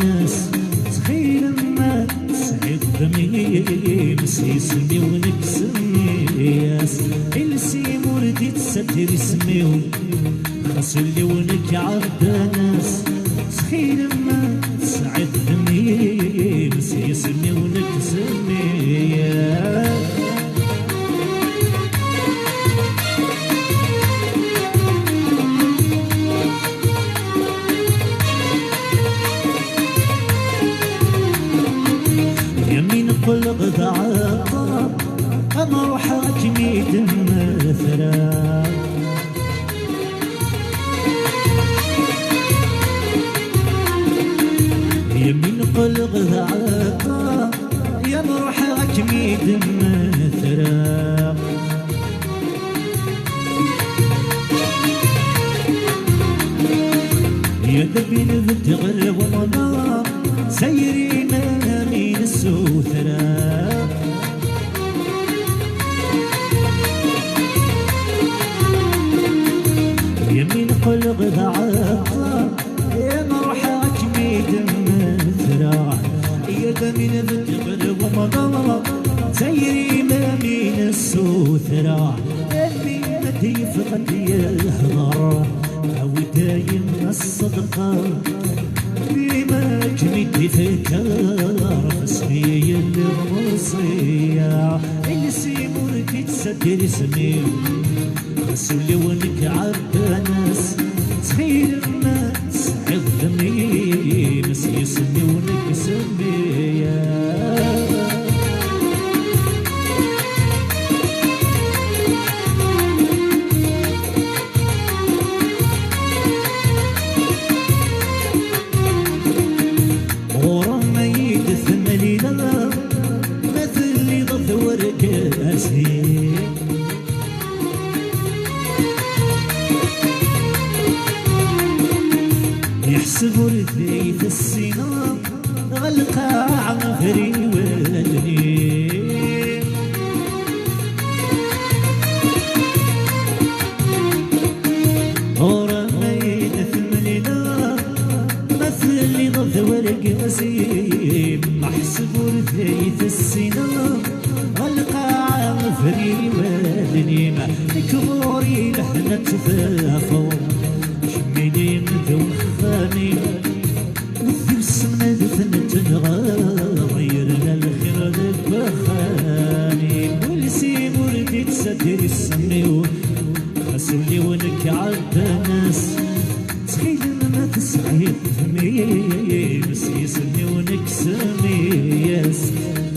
Ttxil-m ma tesɛiḍ d mmi-m s yisem-iw nekk semmi-as. Iles-im ur d-ittseddir isem-iw, xas ul-iw nekk ɛebban-as. Ttxil-m ma tesɛiḍ d mmi-m s yisem-iw nekk semmi-as. Yami neqqel ɣer ɛeṭṭar, ad nruḥ akken i d-nefra. Yami neqqel ɣer ɛeṭṭar, ya nruḥ akken i d-nefra. Ya d abinebded ɣer wemḍan, s ayri-m amin sutreɣ. Yami neqqel ɣer ɛeṭṭar, ya nruḥ akken i d-nefra. Ya d abinebded ɣer wemḍan, s ayri-m amin sutreɣ. Amin ad d-yeffeɣ ad d-yehḍer, awi dayem ṣṣedqa. Dima kem-id-ifka, ɣef asmi yelli lewṣiyya. Iles-im ur d-ittseddir isem-iw, xas ul-iw nekk ɛebban-as. Ttxil-m ma tesɛiḍ d mmi-m s yisem-iw nekk semmi-as. Ɣur-m ay d-temlila, ma telliḍ d wergaz-iw. Yeḥseb ur d-iyi-tessineḍ, ɣer lqaɛa friwel-nni. Ɣur-m ay d-temlila, ma telliḍ d wergaz-im, meḥseb ur d-iyi-tessineḍ, ɣer lqaɛa friwel-nni. Nekk ɣur-i lehna d tfafu, kemmini d wexxam-im. Wid yusmen ad ten-tenɣeḍ, yerna lxir deg wexxam-im. Iles-im ur d-ittseddir isem-iw, xas ul-iw nekk ɛebban-as. Ttxil-m ma tesɛiḍ d mmi-m s yisem-iw nekk semmi-as.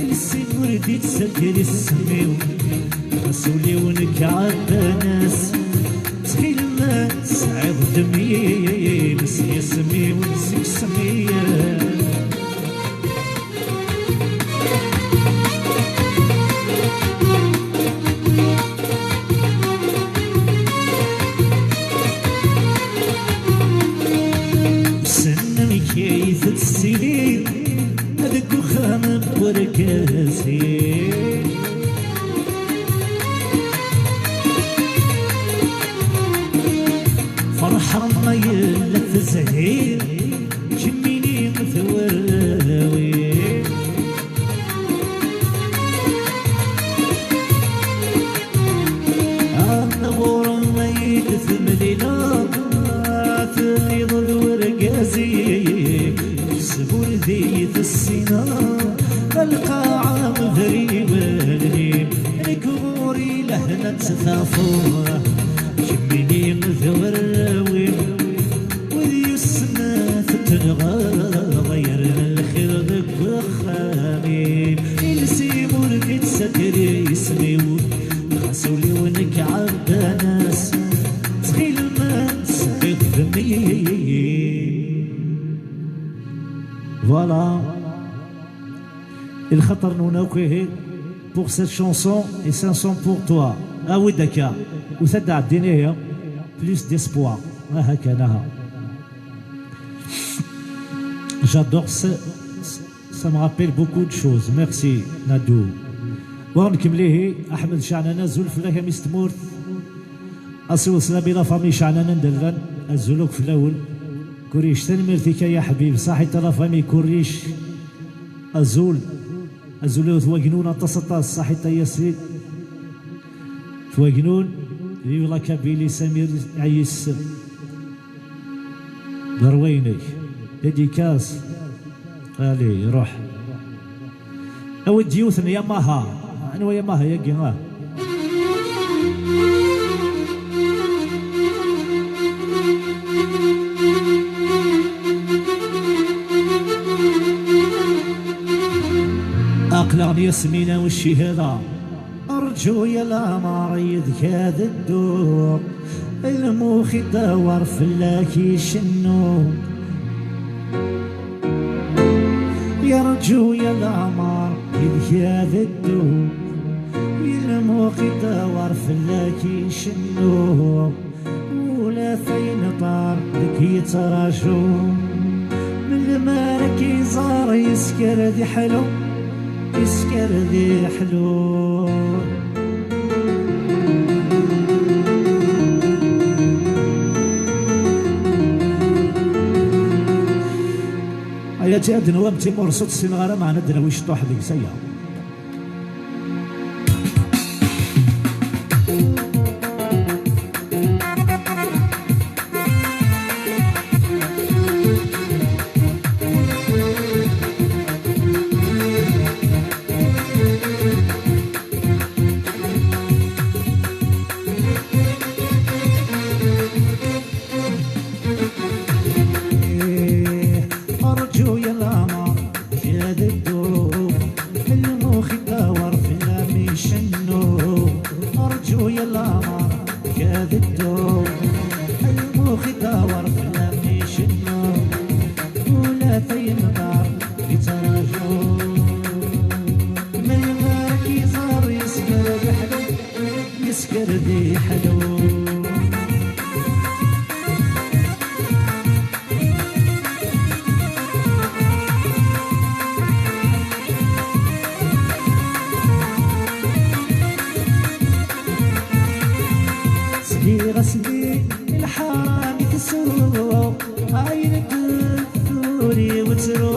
Iles-im ur d-ittseddir isem-iw, xas ul-iw nekk ɛebban-as. Ttxil-m ma tesɛiḍ d mmi-m s yisem-iw, seg semmi-as. Wissen amek ay tettili deg uxxam n wergaz-im. Ferḥeɣ ma yella tezhir, kemmini twerrawi. Ɣur-m ay d-temlila, telliḍ d wergaz-i. Sburdi tessineḍ, lqaɛa d riwal-im. Nekk ɣur-i lehna d tfafu, kemmini d werraw-im. Wid yusmen tenɣeḍ, yerna lxir deg wexxam-im. Iles-im ur d-ittseddir isem-iw, xas ul-iw nekk ɛebban-as. Ttxil-m ma tesɛiḍ d mmi-m. Voilà. Lxaṭer-nwen akk, ihi, pour cette chanson et cinq cents pour toi. Awi-d akka. Usa-d ɛeddin, ihi. Plus d'espoir. Aha kan, aha. J'adore ce, ça me rappelle beaucoup de choses. Merci, Nadou. Wa nkemmel, ihi, Aḥmed Ceɛnan, azul fell-ak a mmi-s n tmurt. Asiwel s Nabila, famille Ceɛnan anda llan, azul akk fell-awen. Kurric, tanemmirt-ik ay aḥbib. Saḥit a la famille Kurric. Azul. Azul a Twagnun, aṭas, aṭas. Saḥit a Yasin. Twagnun. Vive la Kabylie, Samir Ɛyis. D arway-inek. Dédicace. Allez, iruḥ. Awi-d yiwet n Yamaha. Anwa Yamaha-yagi, ah? Aql-aɣ n Yasmina u Cihada. Rǧu ya leɛmer yid-k ad dduɣ, lmux idawar fell-ak icennu. Yerǧu ya leɛmer yid-k ad dduɣ, lmux idawar fell-ak icennu. Ula tayen ṭar deg yettraǧu, melmi ara k-iẓer yesker d iḥlu, yesker d iḥlu. Ay ad d-nawam timurṣut, ssineɣ ara meɛna ad d-nawi ciṭuḥ deg-s aya. Rǧu ya leɛmer, ad dduɣ, lmux idawar fell-am icennu. Rǧu ya leɛmer, ad dduɣ, lmux idawar fell-am icennu. Ula tayen ṭar yettraǧu, melmi ara k-iẓer yesker d iḥlu, yesker d iḥlu. Sliɣ-as-d i lḥaram i tesruɣ, ayen d-turi wettru.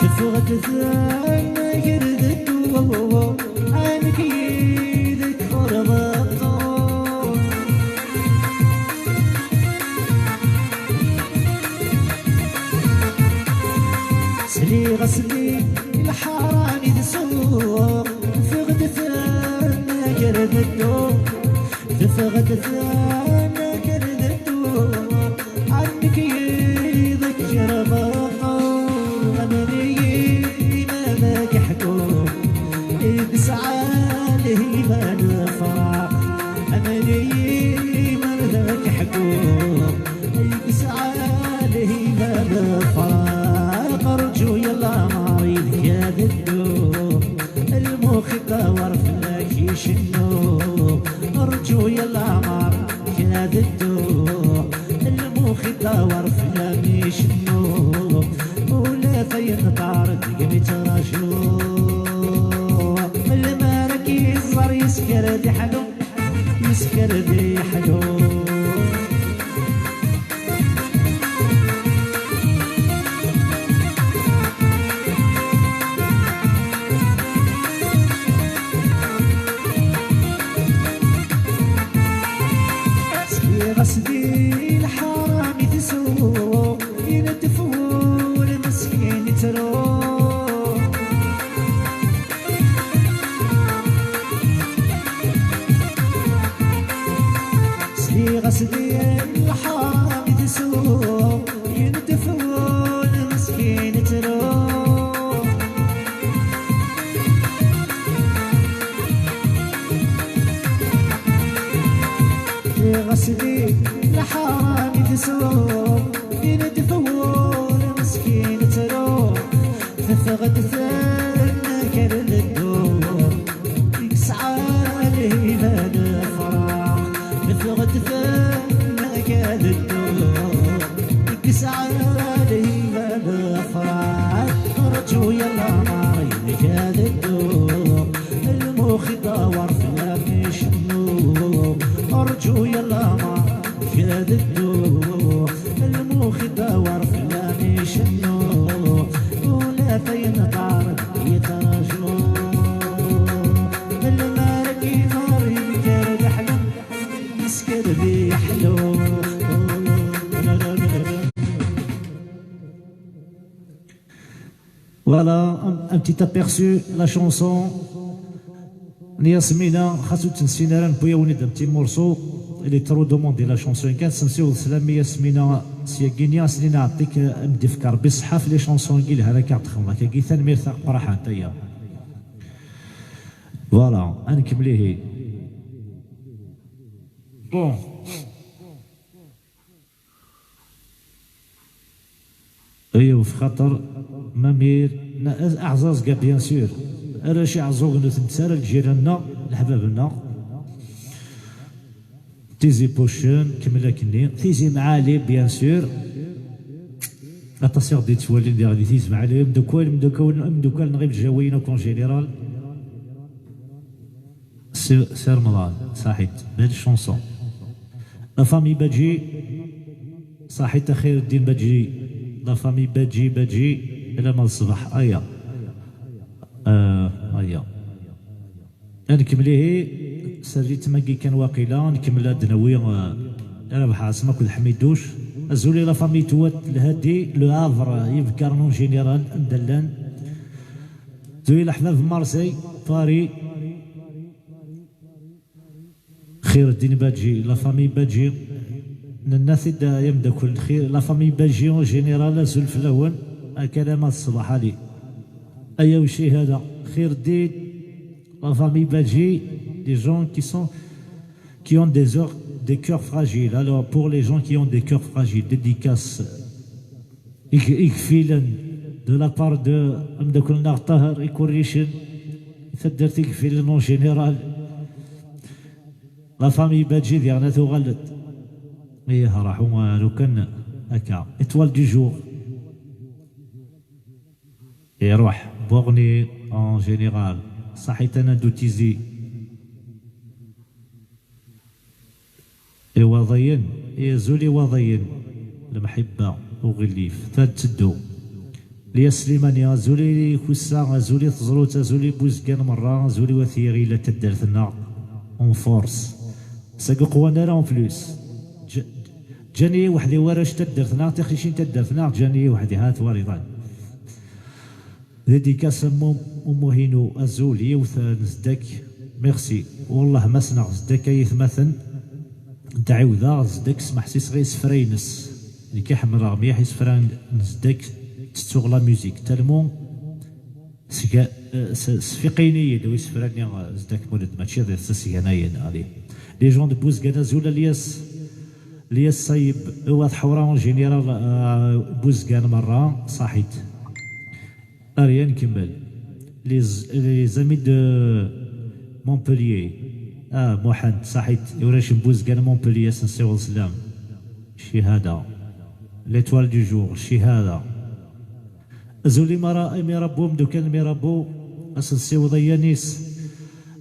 Teffeɣ-d tanagar d ddu, amek yid-k ur beṭṭu. Sliɣ-as-d i lḥaram i tesruɣ, teffeɣ-d tanagar d ddu, teffeɣ-d tanagar d ddu, amek yid-k ur beṭṭu. Amen-iyi ma d ak-ḥkuɣ, i yesɛa lhiba n lefraq. Amen-iyi ma d ak-ḥkuɣ, i yesɛa lhiba n lefraq. Rǧu ya leɛmer yid-k ad dduɣ, lmux idawar fell-ak icennu. Rǧu ya leɛmer yid-k ad dduɣ, lmux idawar fell-am icennu. Ula tayen ṭar deg-m ittraǧu, melmi ara k-iẓer yesker d iḥlu, yesker d iḥlu. Sliɣ-as di lḥaram i tesruɣ, i netfur meskin ittru. Sliɣ-as di lḥaram i tesruɣ, i netfur meskin ittru. Ɣas di lḥaram i tesruɣ, i netfur meskin ittru. Teffeɣ-d tanagar d ddu, i yesɛa lhiba n lefraq. Teffeɣ-d tanagar d ddu, i yesɛa lhiba n lefraq. Rǧu ya leɛmer yid-k ad dduɣ, lmux idawar Rǧu yal lameṛ kra d ddu, lmux idawar fell-am icennu, ula d ayen ṭar yetraju. Lmal iḍer yenker leḥlem, yesker d iḥlu. Voilà un, un petit aperçu la chanson n Yasmina, xas ur tt-nessin ara, newwi-awen-id un petit morceau. Il est trop demandé la chanson kan, sensiwḍ sslam i Yasmina syagini, as-nini ɛṭik am d-ifk Rebbi ṣṣeḥḥa f les chansons-agi lhan akka ɣ-texdem akkagi, tanemmirt taqraḥant aya. Voilà, ad nkemmel ihi. Bon. Aywa, xaṭer mamir, aɛẓaẓga, bien sûr. Arrac iɛeẓẓugen ur ten-ttara lǧiran-nneɣ, leḥbab-nneɣ. Tizi Puccen, kemmel akkenni. Tizi Mɛali, bien sûr. Aṭas i ɣ-d-yettwalin diɣ di Tizi Mɛali, imdukkal, imdukkal, imdukkal-nneɣ ibjawiyen akk en général. Si, Si Remḍan, saḥit, belle chanson. La famille Badji, saḥit a Xir Ddin Badji. La famille Badji, Badji, alamma d ṣṣbeḥ, aya. Euh, aya. Ad nkemmel ihi s rritm-agi kan waqila, nkemmel ad d-nawi, euh, Rabaḥ Ɛaṣem akked Ḥmiduc. Azul i la famille Touat Lhadi, Le Havre, Yebkarn en général, anda llan. Azul i leḥbab Marseille, Paris. Xir Ddin Badji, la famille Badji. Nenna-t-id, ay amdakel, xir, la famille Badji en général, azul fell-awen. Akalama d ṣṣbeḥ, Ali. Aya ucihada. Xir Ddin, la famille Badji, des gens qui sont, qui ont des, heures- des cœurs fragiles. Alors, pour les gens qui ont des cœurs fragiles, dédicace. Ig-, igfilen, de la part de amdakel-nneɣ Ṭaher Ikurricen, taddart Igfilen en général. La famille Badji diɣen tuɣal-d. Ih, raḥu, ah, lukan akka. Étoile du jour. Iruḥ, Borni en général. Saḥit ana du Tizi. Iwaḍiyen, i azul Iwaḍiyen, lemḥibba, uɣilif, ta d-teddu. Lyas Slimani, azul i Kussa, azul i Teẓrut, azul i Buzgan merra, azul i Wat Yiɣil, a taddart-nneɣ, en force. Sagi qwan ara en plus. Ǧ-, ǧǧan-iyi weḥd-i warrac taddart-nneɣ, tiqcicin taddart-nneɣ, ǧǧan-iyi weḥd-i, ha twariḍan. Dédicace a Mum-, Umuhinu, azul, yiwet, eh, n zdak. Merci. Wellah ma ssneɣ zdak ay atmaten, d-ɛiwdeɣ zdak, smeḥsiseɣ i isefra-ines. Nekk i ḥemmleɣ mliḥ isefra n, n zdak, tettuɣ la musique. Tellement sga-, eh, s-, sfiqin-iyi-d wi isefra-nni, eh, zdak muled, mačči d tasganayen, allez. Les gens de Bouzgane, azul, alias, alias Sayeb, Wat Ḥura, en général, eh, Bouzgane merra, saḥit. Allez, ad nkemmel. Les, les amis de Montpellier. Ah, Muḥend, saḥit. I warrac n Buzgan Montpellier, ad sen-siweḍ sslam. Cihada. L'étoile du jour, cihada. Azul i Mara, i Mirabou, mdukkal n Mirabou. Ad sen-siweḍ i Yanis.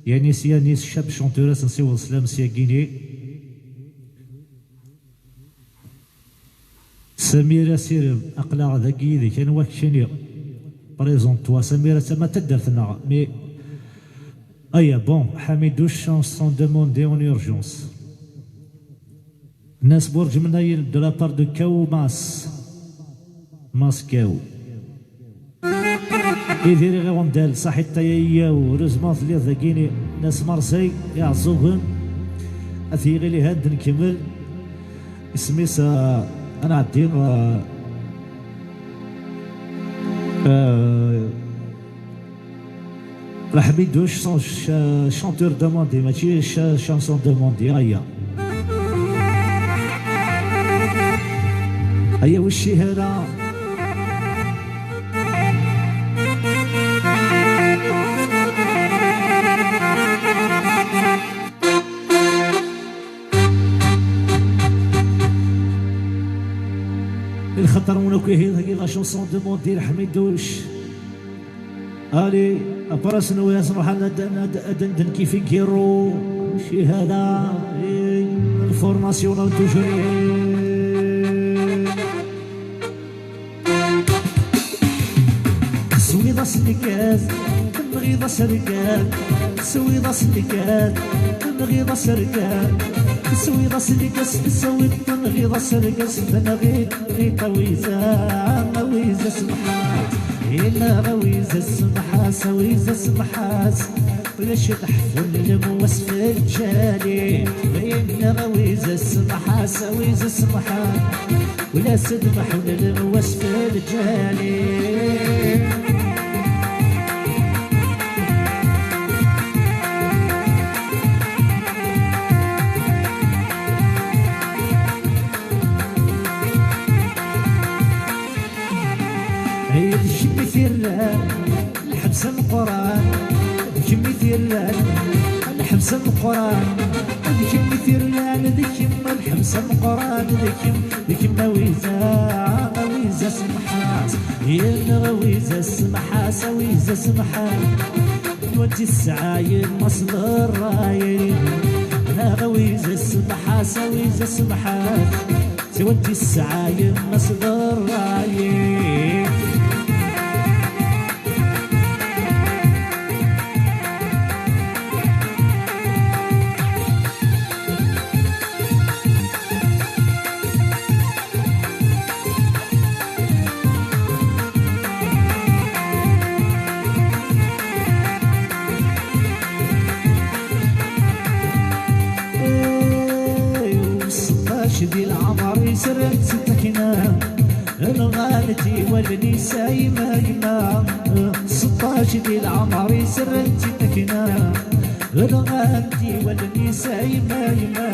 Yanis, Yanis, cab chanteur, ad sen-siweḍ sslam syagini. Samira Sirem, aql-aɣ dagi yid-k, anwa keččini? Présente-toi, Samira, tama taddart-nneɣ, mais, aya, bon, Ḥamidouche, chanson demandée en urgence. Nas Bourj Menayel, de la part de Kaou Mas. Mas Kaou. Idir Iɣiwendal, saḥit tayayyaw, heureusement telliḍ dagini, Nas Marseille, Iɛeẓẓugen, At Yiɣil Ihand, nkemmel. Isem-is, ah, ad nɛeddi, ah, ah, Ḥmiduc, son ch-, chanteur demandé, mačči ch-, chanson demandée, aya. Aya, wi ccihada. Lxaṭer-nwen akk ihi, dagi la chanson demandée n Ḥmiduc. Allez, après-s nwiɣ ad nruḥ ad, ad, ad, ad nden kif i Giro. Ccihada. National toujours. Teswiḍ-as lgaz, tenɣiḍ-as lgaz. Teswiḍ-as lgaz, tenɣiḍ-as lgaz. Teswiḍ-as lgaz, teswiḍ, tenɣiḍ-as lgaz. Tenɣiḍ, tenɣiḍ a Wiza, a Wiza semḥas. Yenna a Wiza semḥas, a Wiza semḥas. Ulac ḍḥef ur nlem wass f lǧal-is, yenna a Wiza semḥas, a Wiza semḥas. Ulac ḍḥef ur nlem wass f lǧal-is. Ay d kemm i t-irran lḥebs ameqqran, d kemm i t-irran lḥebs ameqqran, d kemm i t-irran, d kemm lḥebs ameqqran, d kemm, d kemm a Wiza, a Wiza semḥas, yenna a Wiza semḥas, a Wiza semḥas. Nwenti tesɛa yemma-s d ṛṛay, neɣ a Wiza semḥas, a Wiza semḥas. Siwa d tisɛa yemma-s d ṛṛay. Seṭṭac di leɛmer-is rran-tt takna, nɣan-t i wallen-is a yemma, yemma. Seṭṭac di leɛmer-is rran-tt takna, nɣan-t i wallen-is a yemma, yemma.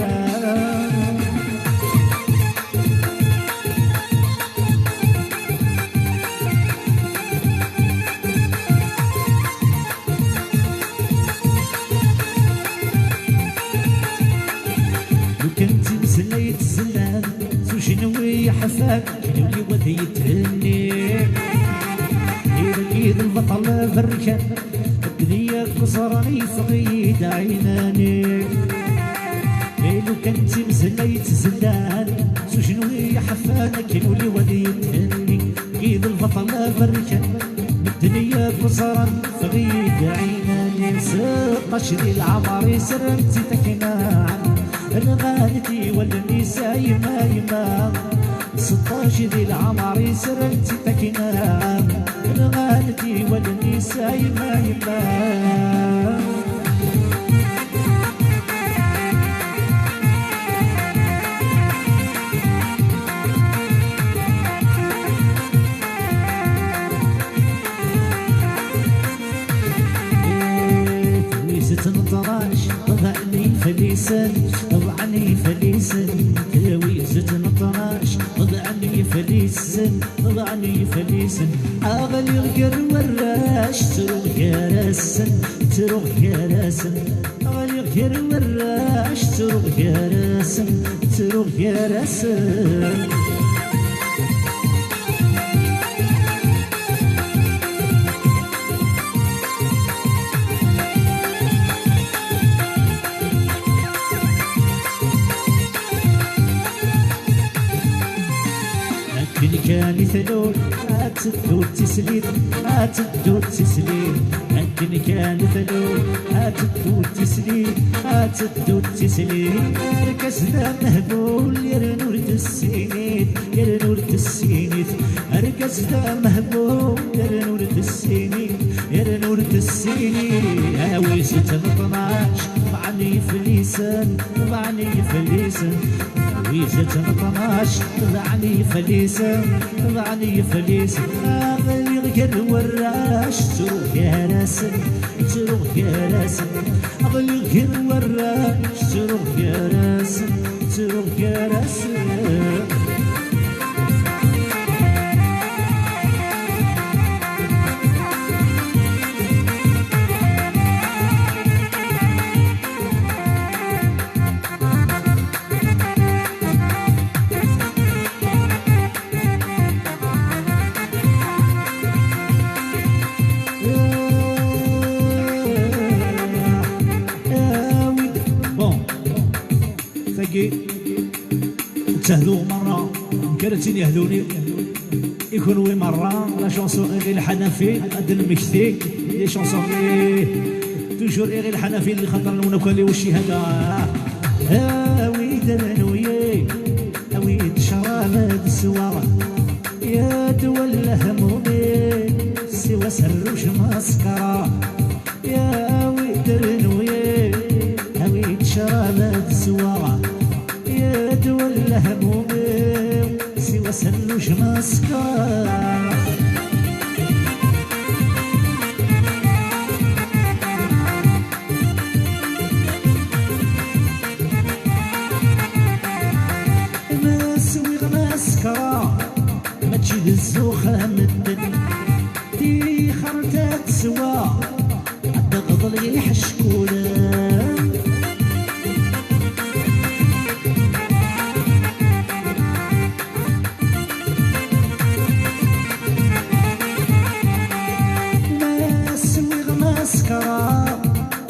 Lukan d timeslay ttzellan s ujenwi yeḥfan, kenwi wad yethenni. Iban-iyi d lbaṭel aberkan, ddneyya deg uẓran yeffeɣ-iyi-d ɛinani. Lukan d timeslay ttzellan s ujenwi yeḥfan, akken ul-iw ad yethenni. Id lbaṭel aberkan, medden i akk ẓran, tɣid ɛinani. Seṭṭac di leɛmer-is rran-tt i takna, nɣan-t i wallen-is a yemma, yemma. Seṭṭac di leɛmer-is rran-tt i takna, nɣan-t i wallen-is a yemma, yemma. Twizi tneṭrac, ḍeɛni falisen, ḍeɛni falisen. Twizi tneṭrac, ḍeɛni falisen, ḍeɛni falisen. Ɣliɣ gar warrac, ttruɣ gar-asen, ttruɣ gar-asen. Ɣliɣ gar warrac, ttruɣ gar-asen, ttruɣ gar-asen. Akken kan i tlul, ad teddu d tislit, ad teddu d tislit. Akken kan i tlul, ad teddu d tislit, ad teddu d tislit. Argaz d amehbul, yerna ur tessinit, yerna ur tessinit. Argaz d amehbul, yerna ur tessinit, yerna ur tessinit. A Wizi tneṭnac, ḍeɛni falisen, ḍeɛni falisen. A Wizi tneṭnac, ḍeɛni falisen, ḍeɛni falisen. Ɣliɣ gar warrac, ttruɣ gar-asen, ttruɣ gar-asen. Ɣliɣ gar warrac, ttruɣ gar-asen, ttruɣ gar-asen. Bon, tagi. Sehdu merra, nekk ara d-tini ahduni i kunwi merra, la chanson Iɣil Ḥanafi, ad d-nmekti, les chansons, eh, toujours Iɣil Ḥanafi, lxaṭer-nwen akk, ali ucihada. Awi-d rnuyi, awi-d ccrab ad sweɣ, ya ddwa n lehmumi, siwa serruj ma sekra. Ya awi-d rnuyi, awi-d ccrab ad sweɣ, ya ddwa n lehmum-iw, siwa serruj ma sekra. Ma swiɣ ma sekra, mačči d zzux am medden. Tixert ad teswa, ad teɣḍel iḥeckulen. Ma swiɣ ma sekra,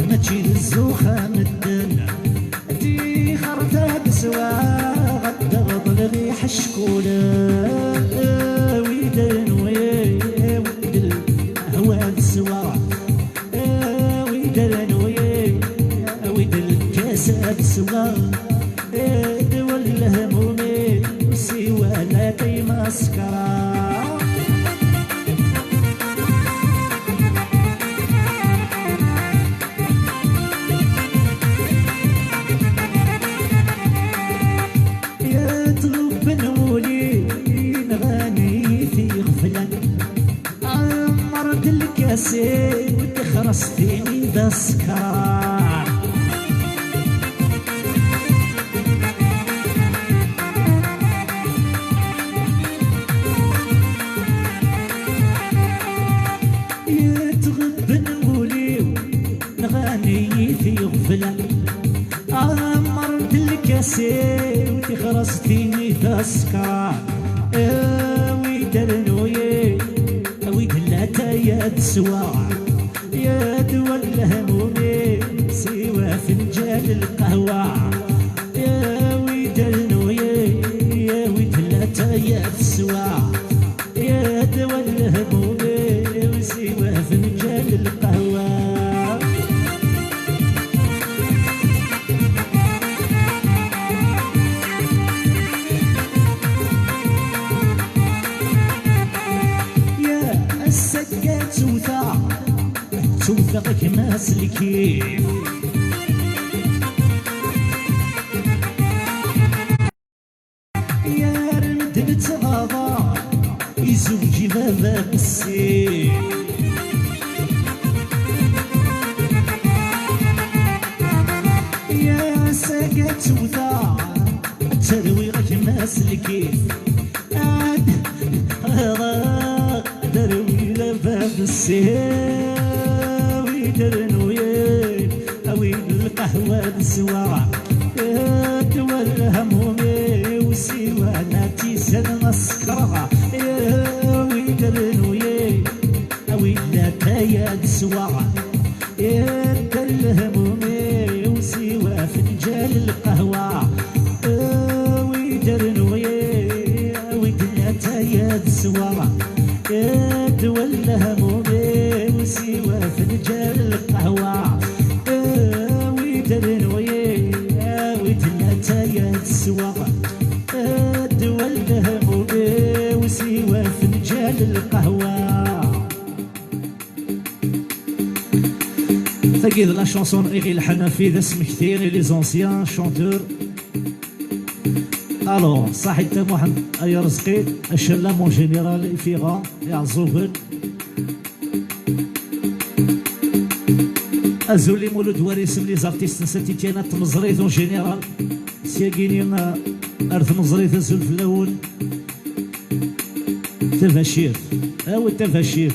mačči d zzux am medden. Tixert ad teswa, ad teɣḍel iḥeckulen. Awi-d rnuyi, awi-d lqahwa ad sweɣ. Awi-d rnuyi, awi-d lkas ad sweɣ. Ddwa n lehmum-iw, siwa latay ma sekra. Ya tɣebben wul-iw, nɣan-iyi-t iɣeflan. Ɛemmer-d lkas-iw, tixres tini d asekrar. Yetɣebben wul-iw, nɣan-iyi-t iɣeflan. Ɛemmer-d lkas-iw, tixres tini d asekrar. Awi-d rnuyi, awi-d latay ad sweɣ. Ya ddwa n lehmum-iw, siwa afenǧal n lqahwa. Awi-d rnuyi, awi-d latay ad sweɣ. Ya ddwa n lehmum-iw, siwa afenǧal n lqahwa. Ya ass-agi ad ttewteɣ, ttewteɣ gma-s lkif. Yar medden ttɣaḍa, izewǧ baba qessir. Ya saga ttewta, tterwiɣ gma-s lkif. Ad ɣreɣ, ad rwiɣ baba qessir. Awi-d rnuyi, awi-d lqahwa ad sweɣ. Ddwa n lehmum-iw, siwa latay ad sekreɣ. Awi-d rnuyi, awi-d latay ad sweɣ. Ddwa n lehmum-iw, siwa afenǧal n lqahwa. Awi-d rnuyi, awi-d latay ad sweɣ. Ddwa n lehmum-iw, siwa afenǧal n lqahwa. Awi-d rnuyi, awi-d latay ad sweɣ. Ddwa n lehmum-iw, siwa afenǧal n lqahwa. Tagi d la chanson Iɣil Ḥanafi, d asmekti i les anciens chanteurs. Alors, Saḥit Muḥend Ay Arezqi, acallam en général, Ifiɣa, Iɛeẓẓugen. Azul i Mulud Warisem, les artistes n Saint-Étienne, at tmeẓrit en général. Syagini, euh, ar tmeẓrit, azul fell-awen. Tabacir. Awi tabacir.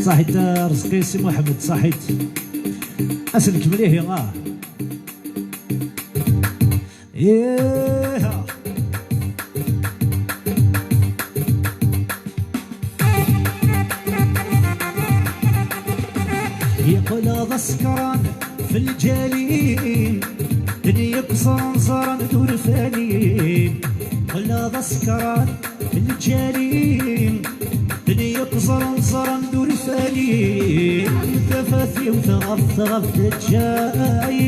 Saḥit Arezqi, Si Muḥemmed, saḥit. Ass-nnek mliḥ, ah. Yeeha. Yeqqel d asekran f lǧal-im, d Yeqẓan ẓran d urfani, wala d asekran lǧali. Yeqẓan ẓran d urfani, tafat-iw tɣab tɣab teǧǧa-yi,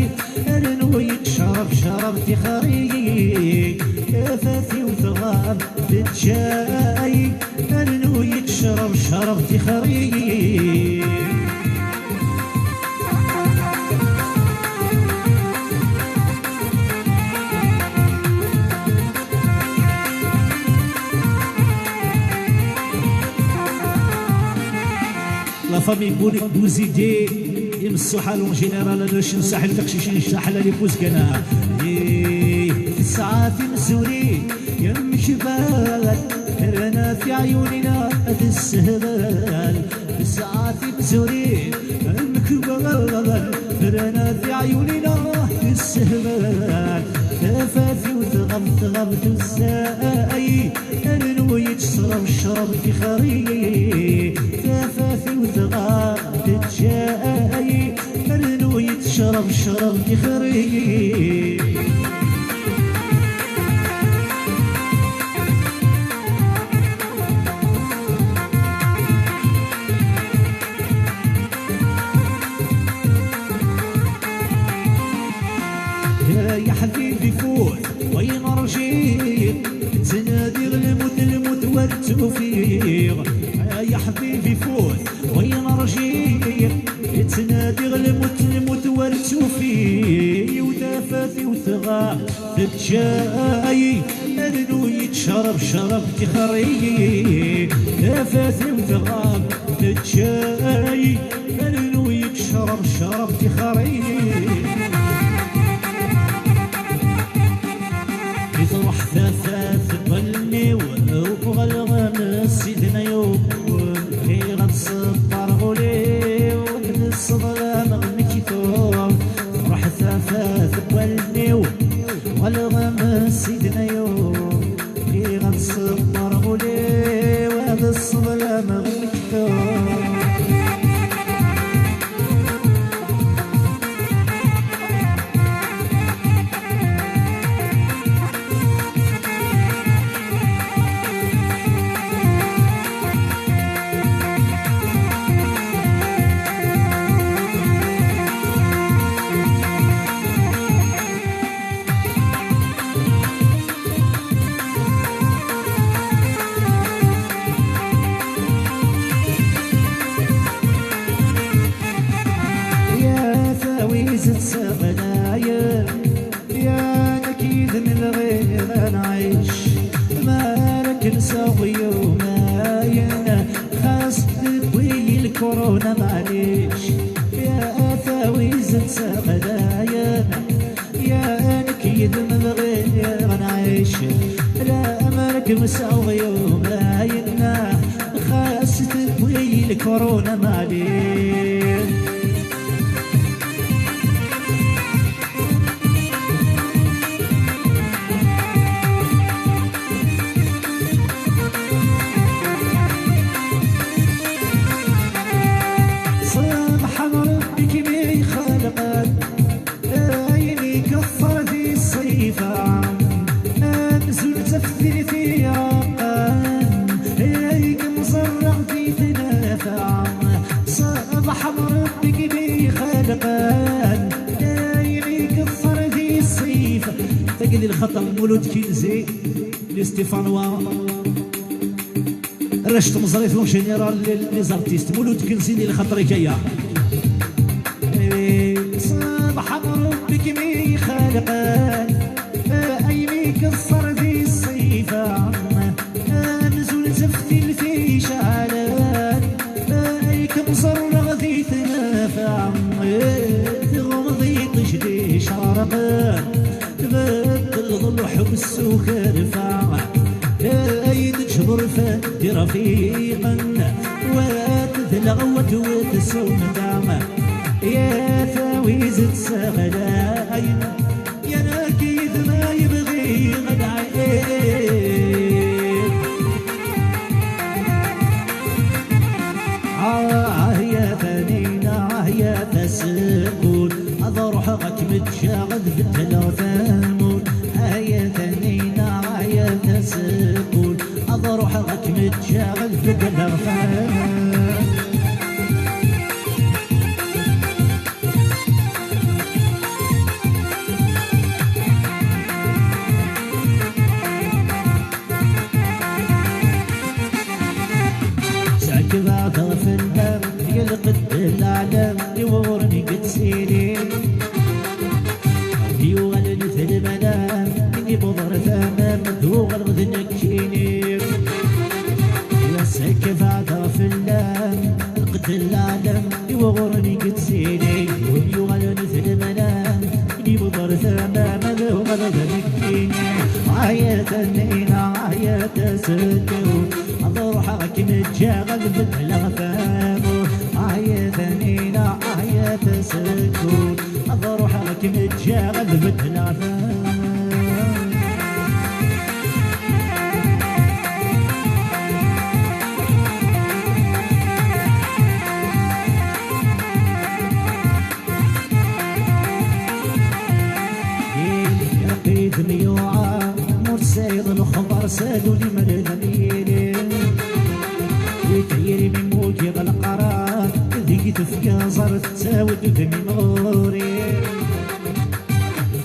rnu yettcrab crab tixri. Tafat-iw tɣab teǧǧa-yi, rnu yettcrab crab tixri. La famille Bou-, Bouzidi, imessuḥ en général, ad nsaḥel tiqcicin, nsaḥel les pouces kana. Ih, tesɛa timezwri, yemkbal, terna tiɛyunin-a tessehbal. Tesɛa timezwri, yemkbal, terna tiɛyunin-a tessehbal. Tafat-iw tɣab, tɣab tuzzay, rnu yettcrab crab tixri. Tafat-iw tɣab teǧǧa-yi, rnu yettcrab crab tixri. يا حبيبي فوت وين رجيت، تنادي الموت الموت والتوفيق. يا حبيبي فوت وين رجيت، تنادي الموت الموت والتوفيق. وتفاتي وتغاب تجاي، أنو يتشرب شرب تخري. تفاتي وتغاب تجاي، أنو يتشرب شرب تخري. Itruḥ tafat n wallen-iw, uɣaleɣ am sidna-iw. Bɣiɣ ad ṣebber ul-iw, ad sseḍlameɣ mektub. Truḥ tafat n wallen-iw, uɣaleɣ am sidna-iw. Bɣiɣ ad ṣebber ul-iw, ad sseḍlameɣ mektub. يا فاويز تسغلايم، يا نكيد من الغير نعيش. مالك نسوي يومين، خاص تبوي الكورونا معليش. يا فاويز تسغلايم، يا نكيد من الغير نعيش. لا أمرك مسوي يومين، خاص تبوي الكورونا معليش. سبحان ربي كيما يخلقك، عيني كفر في الصيفة، أمزول تفثيل في رقان، هيك مزرع في ثلاثة. صباح ربك بيخلقان، دايم يكفر في الصيف. تقدي الخطر مولود كنزي، لي ستيفانوا. رشت مزريت لون جينيرال، لي، لي زارتيست. مولود كنزي لي الخطر كيا. إيه، صباح ربك بيخلقان، أي ميكسر في الصيف. أمزول زفتي الفيشالات، أيك مصرغ ذي تنافع. تغمضي تجدي شارقة، تبدل ضلح والسوق رفع. أي تجبر فدي رفيقا، وتذلغ وتوت سمتا. يا ثاوي زد سغلاين، يا ناكيد ما يبغي غدعين. آه يا ثنينة، آه يا تسكون، أضرح Ad kem-ǧǧeɣ ad beddleɣ tamurt, ay a Taninna, ay a Tasekkurt. Ad ruḥeɣ ad kem-ǧǧeɣ ad beddleɣ tamurt. Ttɛekkiḍeɣ fell-am, yelqed lɛalam, i wuɣur mi yettili. Yuɣalen d lmalam, mi yewweḍ ɣer tama-m, d uɣerb d nekkini. Ttɛekkiḍeɣ fell-am, lqed lɛalam, i wuɣur mi yettili. Win yuɣalen d lmalam, mi yewweḍ ɣer tama-m, d uɣerb d nekkini. Ay a Taninna, ay a Tasekkurt, ad ruḥeɣ ad kem-ǧǧeɣ ad beddleɣ tamurt. Ay a Taninna, ay a Tasekkurt, ad ruḥeɣ ad kem-ǧǧeɣ ad beddleɣ tamurt. Ilaq-id myuɛa, ur tesɛiḍ lexbar s ul imer d amyili. Di tayri mi mugiɣ leqrar, deg tefka ẓer tettawi-d udem-im ɣur-i.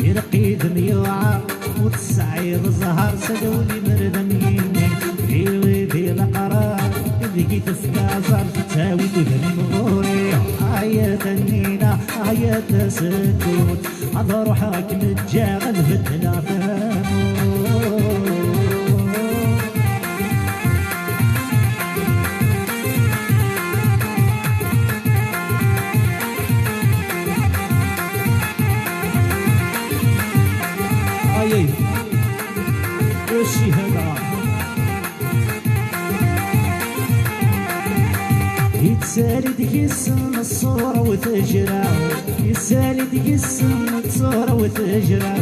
Ilaq-id myuɛa, ur tesɛiḍ zzher s ul imer d amyili. Di, di leqrar, deg tefka ẓer tettawi-d udem-im ɣur-i. Ay a Taninna, ay a Tasekkurt, ad ruḥeɣ ad kem-ǧǧeɣ ad beddleɣ tamurt. Ay, ay. Ur ccihada. Yettali-d yis-m ṣṣura u tejra, yettali-d yis-m ṣṣura u tejra,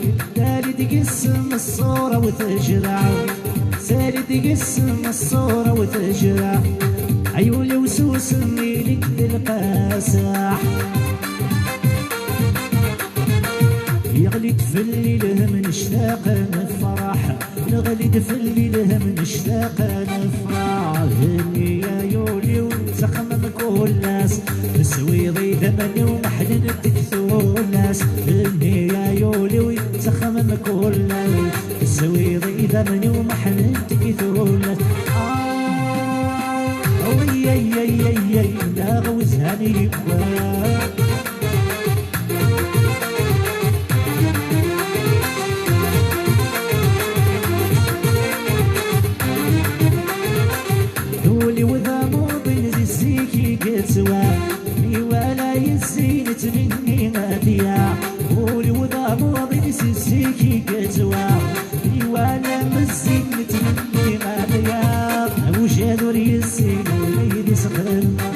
yettali-d yis-m ṣṣura u tejra, yettali-d yis-m ṣṣura u tejra. Ay ul-iw susem, ili-k d lqaseḥ. Yeɣli-d fell-i lhem nectaq nefreḥ, yeɣli-d fell-i lhem nectaq nefreḥ. Henni ay ul-iw, ttxemmim kul ass, teswiḍ idammen-iw meḥnen deg tullas. Henni ay ul-iw, ttxemmim kul ass, teswiḍ idammen-iw meḥnen deg tullas. Ah, ay, ay, ay, ay, ay, neɣ wezhan yewwa. Ul-iw d amuḍin di zik i yettwa, iwala yezzi nettmenni ad yaɣ. Ul-iw d amuḍin si zik i yettwa, iwala mezzi nettmenni ad yaɣ. Abujad ur yessin ula yid-s xedmeɣ.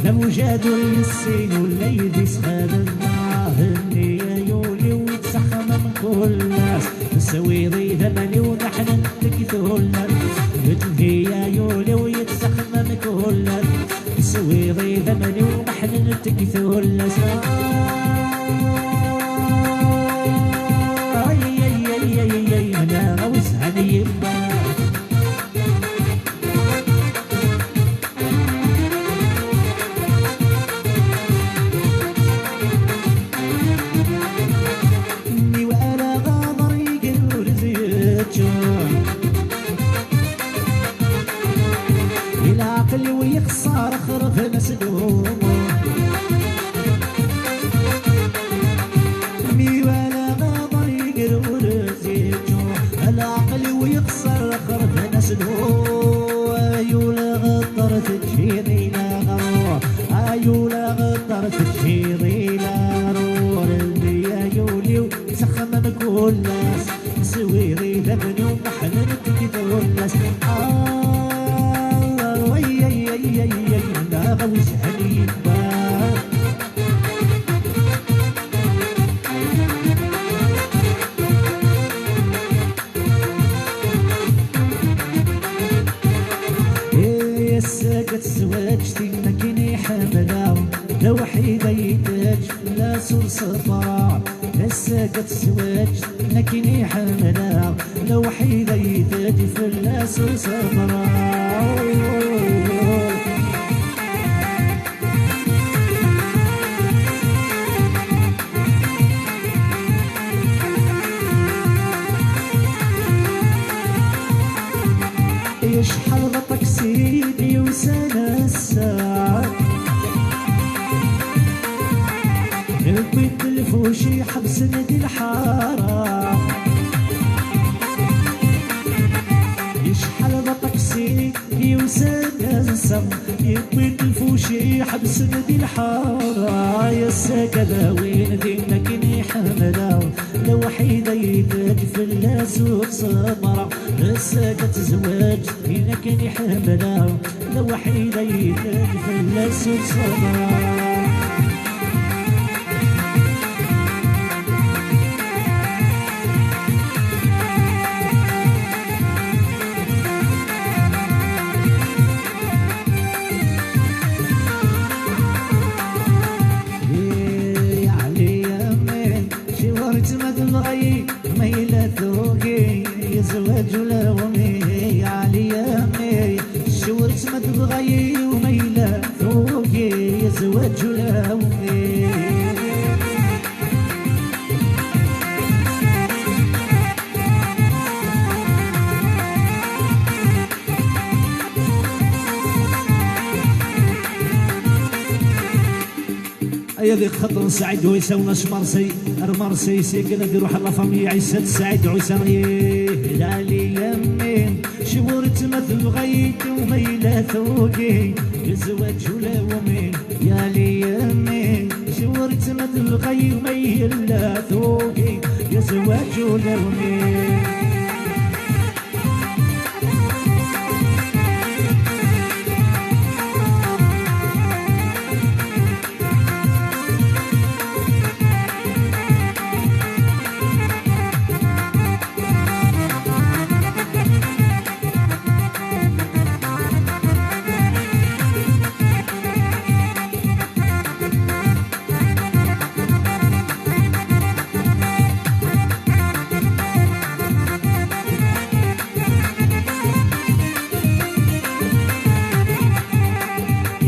D abujad ur yessin ula yid-s xedmeɣ. Henni ay ul-iw yettxemmim kul ass, teswiḍ idammen-iw meḥnen deg tullas. Henni ay ul-iw yettxemmim kul ass, teswiḍ idammen-iw meḥnen deg tullas. Ay, ay, ay, ay, ay, ay, mneɣ awezhan yewwa. Mi walaɣ aḍar iger ur d-yeččur. Ilɛaqel-iw yexṣer xerben-as lumuṛ. Mi walaɣ aḍar iger ur d-yeččur. Ilɛaqel-iw yexṣer xerben-as lumuṛ. Ay ul aɣeṭṭar teǧǧiḍ i laɣrur. Ay ul aɣeṭṭar teǧǧiḍ i laɣrur. Lli ay ul-iw ttxemmim kul ass, swiɣ idammen-iw meḥnen deg tullas. Ah, ay, ay, ay, ay, ay, neɣ wezhan yemma. Ass-agi tezweǧ tin akken i ḥemmleɣ, d awḥid ay teǧǧ fell-as ur ṣeffreɣ. Seg tezweǧ, nekkin i ḥemmleɣ, lewḥid ay tedfi fell-as usemra. Yecḥal d aṭaksi i d-yusan ass-a. Wwin-t lfuci ḥebsen di lḥara. Yecḥal d aṭaksi i d-yusan ass-a. Yewwi-d lfuci ḥebsen di lḥara. Ass-agi ad awin din akken i ḥemmleɣ. Lewḥid ay tedfi fell-as usemra. Ass-agi ad tezweǧ din akken i ḥemmleɣ. Lewḥid ay tedfi fell-as usemra. Yeɛli yemmi, ciwer-itt ma tebɣa-yi, ma yella tugi, yezweǧ ulawen-i. Yeɛli yemmi, ciwer-itt ma tebɣa-yi, ma yella tugi, yezweǧ ulawen-i. Aya di xaṭer n Saɛid Ɛusa, ulac Marsay, ar Marsay, sya kan ad iruḥ la famille Ɛisa d Saɛid Ɛusa. Lɛali yemmi, ciwret ma tebɣa-yi, ma yella tugi, yezweǧ ulawen-i. Yali yemmi, ciwret ma tebɣa-yi, ma yella tugi, yezweǧ ulawen-i.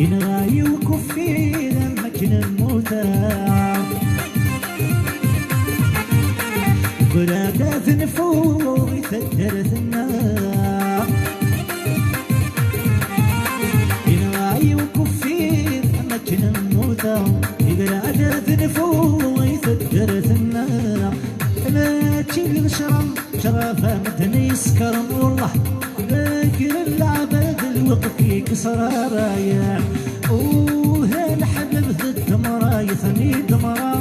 Yenɣa-yi ukeffir am akken mmuteɣ. Brad ad nfu i taddart-nneɣ. Yenɣa-yi ukeffir am akken mmuteɣ. Brad ad nfu i taddart-nneɣ. Mačči d lecrab, lecrab a medden yessekren, wellah. Deg lɛebd lweqt yekkes rray. Uha leḥbab d ddemra, yetni ddemra.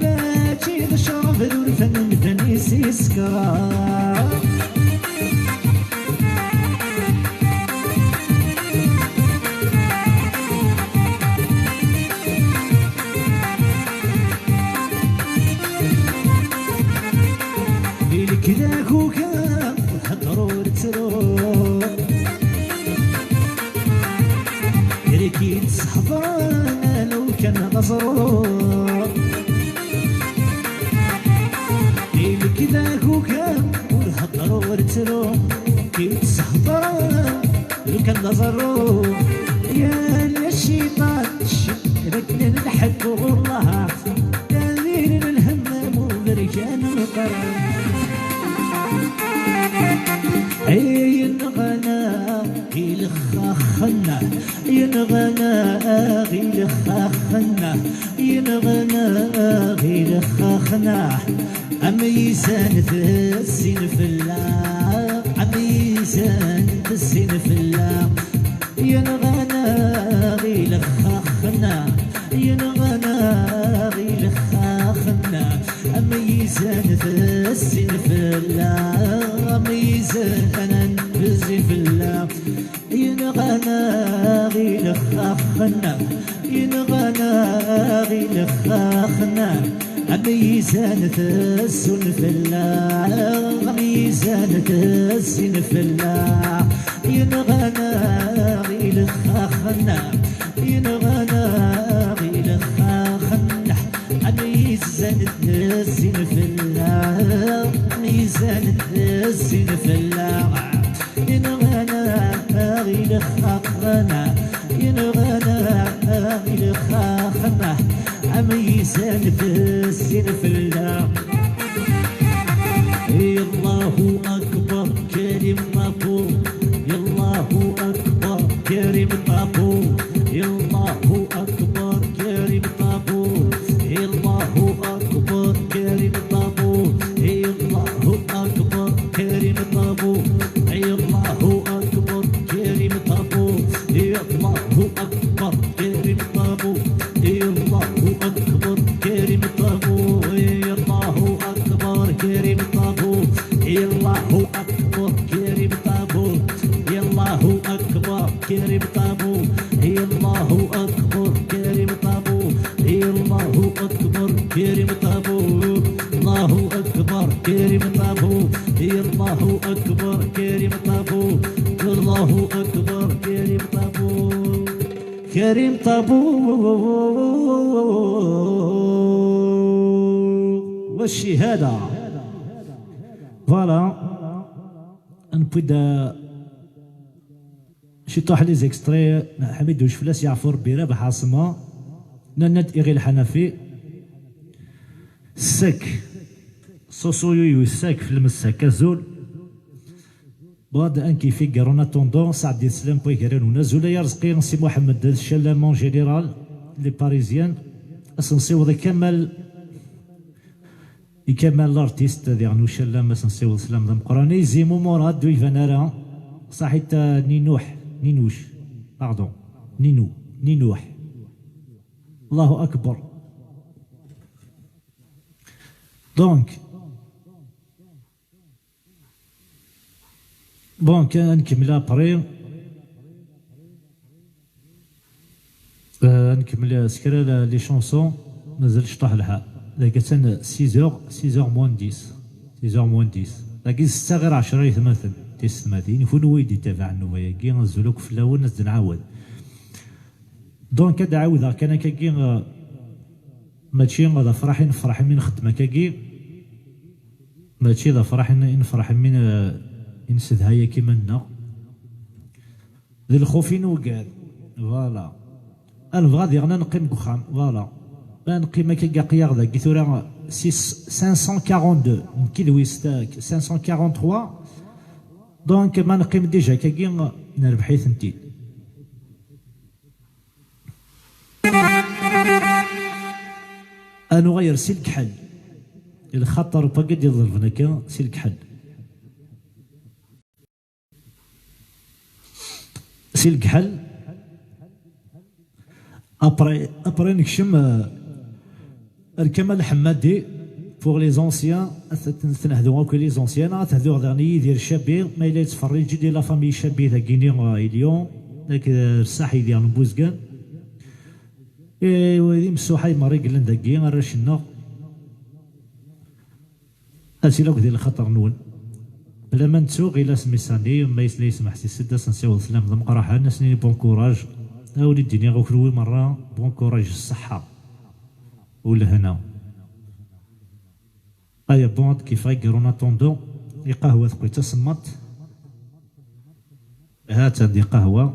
Mačči d ccrab d urfan, medden i s-yessekra. Di lekdakuk hedder ur ttru. Rkid seḥḍren alu kan d aẓru. Di lekdakuk ur hedder ur ttru. Rkid seḥḍren lukan d aẓru. Yal cciṭan, c-, d akken lḥeqq ɣur Allah. Tadir n lhemmam uberkan meqqren. Yenɣan-aɣ ilexxaxen, yenɣan-aɣ ilexxaxen, yenɣan-aɣ ilexxaxen. Am yizan tessin fell-aɣ, am yizan tessin fell-aɣ. Yenɣan-aɣ ilexxaxen, yenɣan-aɣ ilexxaxen. Am yizan tessin fell-aɣ, am yizan tessin fell-aɣ. Yenɣan-aɣ ilexxaxen, yenɣan-aɣ ilexxaxen. Am yizan tessun fell-aɣ, am yizan tessin fell-aɣ. Yenɣan-aɣ ilexxaxen, yenɣan-aɣ ilexxaxen. Am yizan tessun Sin fella, mizan d sin fella, inɣan-aɣ ilxaqen, inɣan-aɣ ilxaqen, am yizan d sin fella. Allahu akbar, Karim Ṭabu. Allahu akbar, Karim Ṭabu. Allahu akbar, Karim Ṭabu. Allahu akbar, Karim Ṭabu. Allahu akbar, Karim Ṭabu. Allahu akbar, Karim Ṭabu. Allahu akbar, Karim Ṭabu. Allahu akbar, Karim Ṭabu. Allahu akbar, Karim Ṭabu. Allahu akbar, Karim Ṭabu. Allahu akbar, Karim Ṭabu. Allahu akbar, Karim Ṭabu. Allahu akbar, Karim Ṭabu. Allahu akbar, Karim Ṭabu. Allahu akbar, Karim Ṭabu. Allahu akbar, Karim Ṭabu. Karim Ṭabu. والشهادة. Voilà. Newwi-d, euh, ciṭuḥ les extraits n Ḥmiduc Flas, yeɛfu Rebbi, Rabaḥ Ɛaṣima, Nannad Iɣil Ḥanafi, Ssek, Soso Yuyu Ssek, Film Ssek, azul. Bɣad Ankif Iger, en attendant, Saɛdi Teslam, Pway Garanun, azul ay Arezqi, Si Muḥemmed, Challam en général, les Parisiens, ad sen-siweḍ i Kamal, i Kamal l'artiste, diɣen Ucallam, ad sen-siweḍ sslam d ameqqran, i Zimu Murad, ur iban ara, Saḥit, euh, Ninuḥ, Ninuc, pardon, Ninu, Ninuḥ. Allahu akbar. Donc, bon, kan ad nkemmel après. Euh, ad nkemmel s kra la-, les chansons, mazal cṭuḥ lḥal. Dagi attan six heures, six heures moins dix. Six heures moins dix. Dagi ssetta ɣir ɛecra i tmaten, tis tmatin. Kunwi i d-ittabaɛen nnuba-agi, azul akk fell-awen, ad d-nɛawed. Donc, ad d-ɛawdeɣ kan akkagi, euh, mačči d afraḥ i nefreḥ imi nxeddem akkagi, mačči d afraḥ i n-, i nefreḥ imi n-, i nsedhay akka iman-nneɣ. D lxuf i nugad. Voilà. Ad nebɣa diɣen ad neqqim deg uxxam. Voilà. Ma neqqim akkagi aql-aɣ dagi tura six, cinq cent quarante-deux. Nekki d wis cinq cent quarante-trois. Donc, ma neqqim déjà akkagi, nerbeḥ-itent-id. Ad nuɣal si lekḥel. Lxaṭer n wagi d-iḍelben akka si lekḥel. Si lekḥel. Après, après nekcem, euh, ar Kamal Ḥemmadi, pour les anciens, ad t-, ad t-nehdu akk les anciens, ad tehduɣ daɣen i Yidir Cabi, ma yella yettferrij-d, i la famille Cabi dagini, euh, i Lyon, nekk, euh, Saḥi diɣen n Buzgan. Eh, d imsuḥay merra i yellan dagi, arrac-nneɣ. Asil akk di lxaṭer-nwen. Bla ma nettu, ɣilas misani, ma yesla yesmeḥ si sedda, ad sen-siweḍ sslam d ameqqraḥan, ad sen-nini bon courage. Awen i d-iniɣ akk kenwi merra, bon courage, ṣṣeḥḥa u lehna. Aya bon, ad kifeɣ iger en attendant, i qahwa teqqel d tasemmaḍt. Ha-tt-an di qahwa,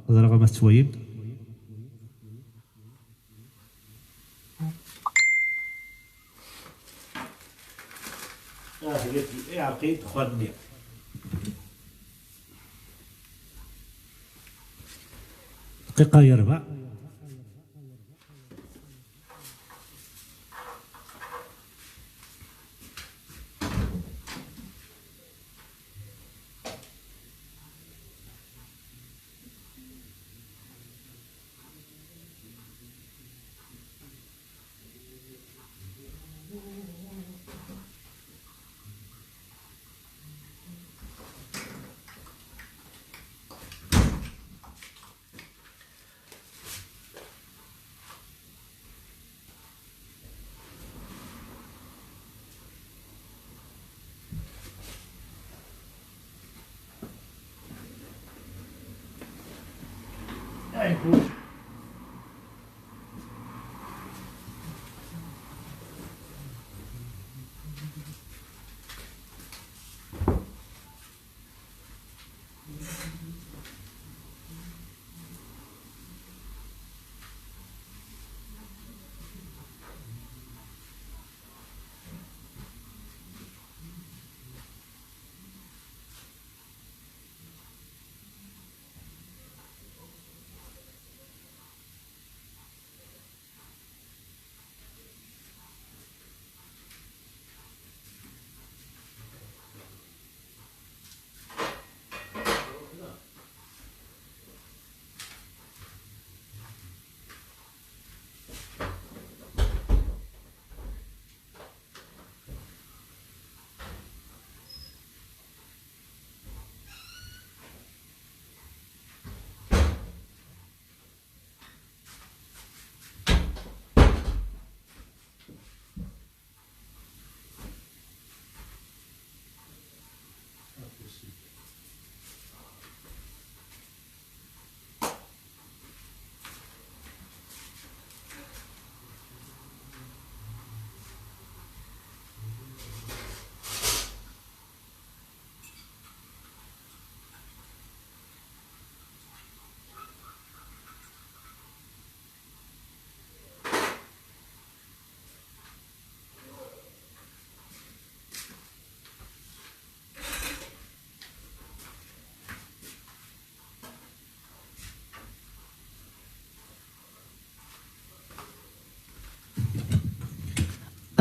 ẓriɣ ama tettwayem. Ah, iɛreq-iyi ddexxan-nni. Dqiqa yerbeɛ.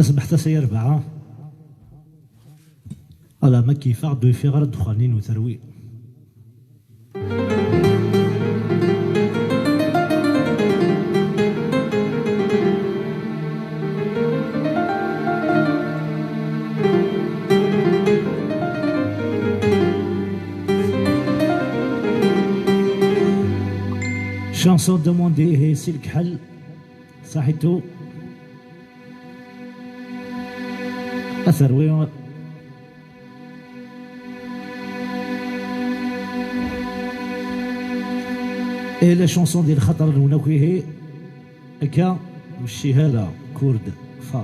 Tasemmaḥt-a ay arbaɛa. Ala ma kifeɣ d-ufiɣ ara ddexxan-inu terwi. Chanson demandée, c'est le Kḥel. Saḥitu. Aterwi. Et la chanson di lxaṭer-nwen akk ihi. Akka, meccihala, kurd, fa.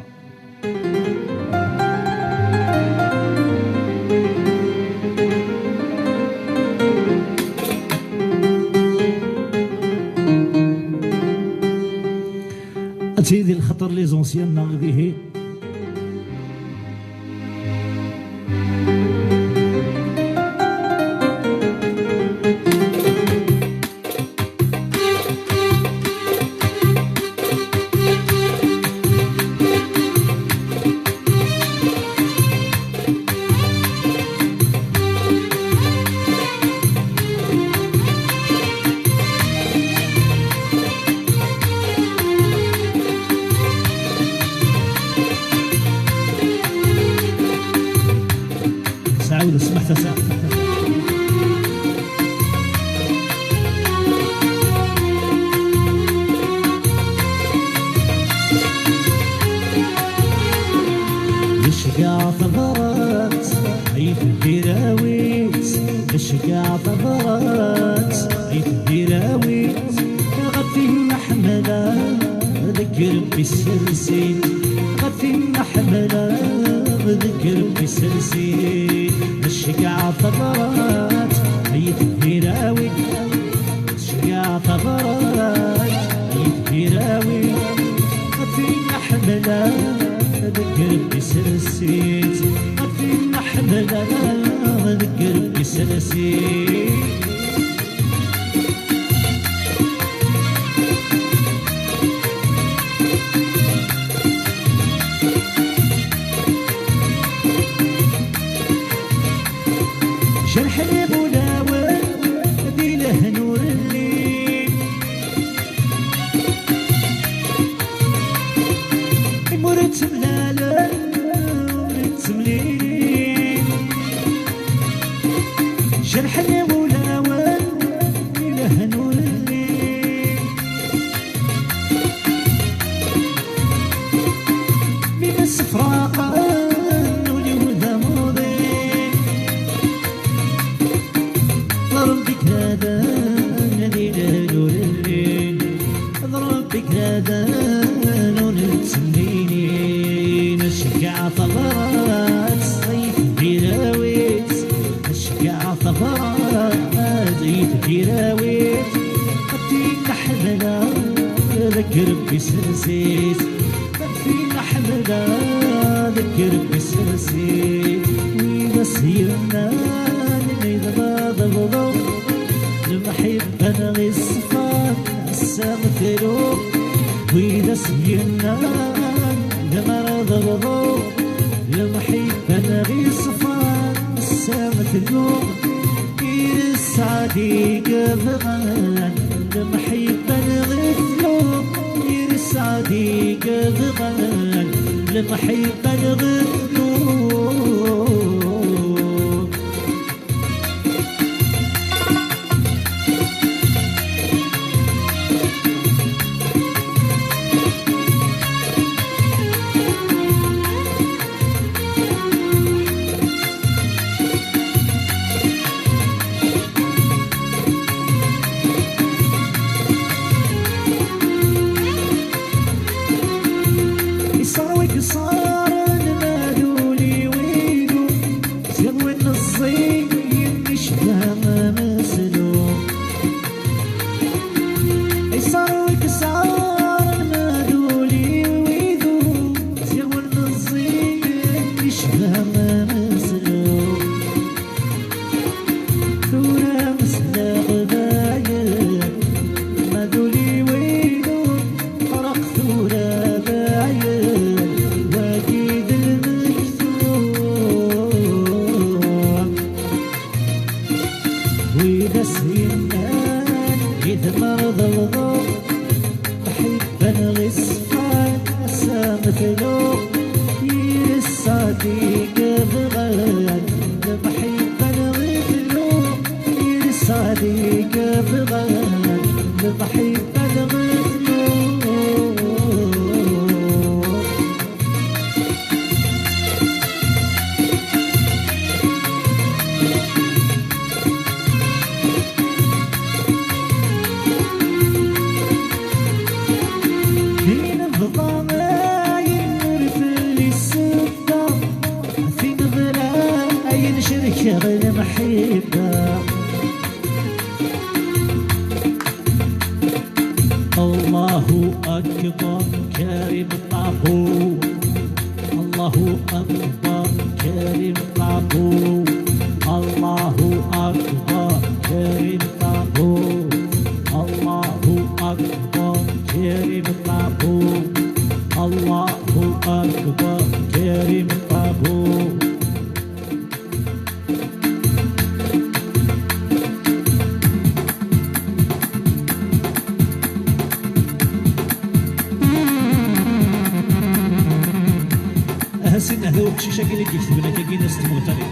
Ad tili di lxaṭer les anciens neɣ dihi. Sɛawed smeḥ tasa. Necga tabrat ay tebbirawit, necga tabrat ay tebbirawit. Ɣef tin ḥemmleɣ deg Rebbi ssersin, ɣef tin ḥemmleɣ deg Rebbi ssersin. Necga tabrat ay tebbirawit, necga tabrat ay tebbirawit. Ɣef tin ḥemmleɣ deg Rebbi ssersin, ɣef tin ḥemmleɣ deg Rebbi ssersin. Jerḥen wulawen di lehna ur llin. Imi ur ttemlalen, ur ttemlilin. Jerḥen wulawen, ilehna ur llin. Mi msefraqen, ul-iw d amuḍin. Ḍerben-d igraden, ad ilal ur llin. Ḍerben-d igraden, ur nettemlili. Neceggeɛ tabrat ay tebbirawit, neceggeɛ tabrat ay tebbirawit. Ɣef tin ḥemmleɣ deg Rebbi ssersin, ɣef tin ḥemmleɣ deg Rebbi ssersin. Wid as-yennan mi d ma tebḍu, lemḥibba-nneɣ iṣfan, ass-a tru. Wid as-yennan d ma tebḍu, lemḥibba-nneɣ iṣfan, ass-a tru. Iresɛa-d i yebɣan lemḥibba-nneɣ tlu. Iresɛa-d i yebɣan lemḥibba-nneɣ tlu. Iṣerwi iṣaren ma d ul-iw idu, ziɣ win meẓẓiyen icba ameslu. Iṣerwi iṣaren ma d ul-iw idu, ziɣ win meẓẓiyen icba ameslu. Tura meslaɣ dayen, ma d ul-iw idu, ferq tura dayen, wagi صديق بغير المحبة الغفلو، يا صديق بغير المحبة الغفلو. كاين الظلام، عين ورفل السبة، في نظرة، عين شركة المحبة. الله أكبر، كريم طابور. الله أكبر، كريم طابور. الله أكبر، كريم طابور. الله أكبر، كريم طابور. الله أكبر، كريم طابور. Aha sin, hda uqcic-agi i d-yektben akka-agi s tmuɣtarin.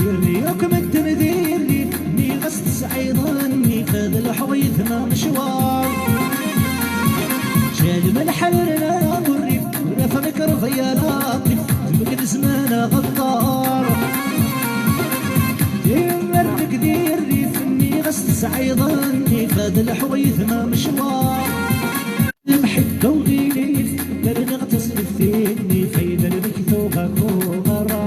Yerni akk medden di rrif, nniɣ-as tesɛiḍ nnif, ad lḥuɣ yetma mecwar. Ǧal ma lḥal rna urrif, ur afan kreḍ ya laṭif, tmegn zman aɣeṭṭar. Timmer nekk di rrif, nniɣ-as tesɛiḍ nnif, ad lḥuɣ yetma mecwar. Lemḥibba uɣilif, rniɣ tasdeft-nni, fayda lmektub akuɣra.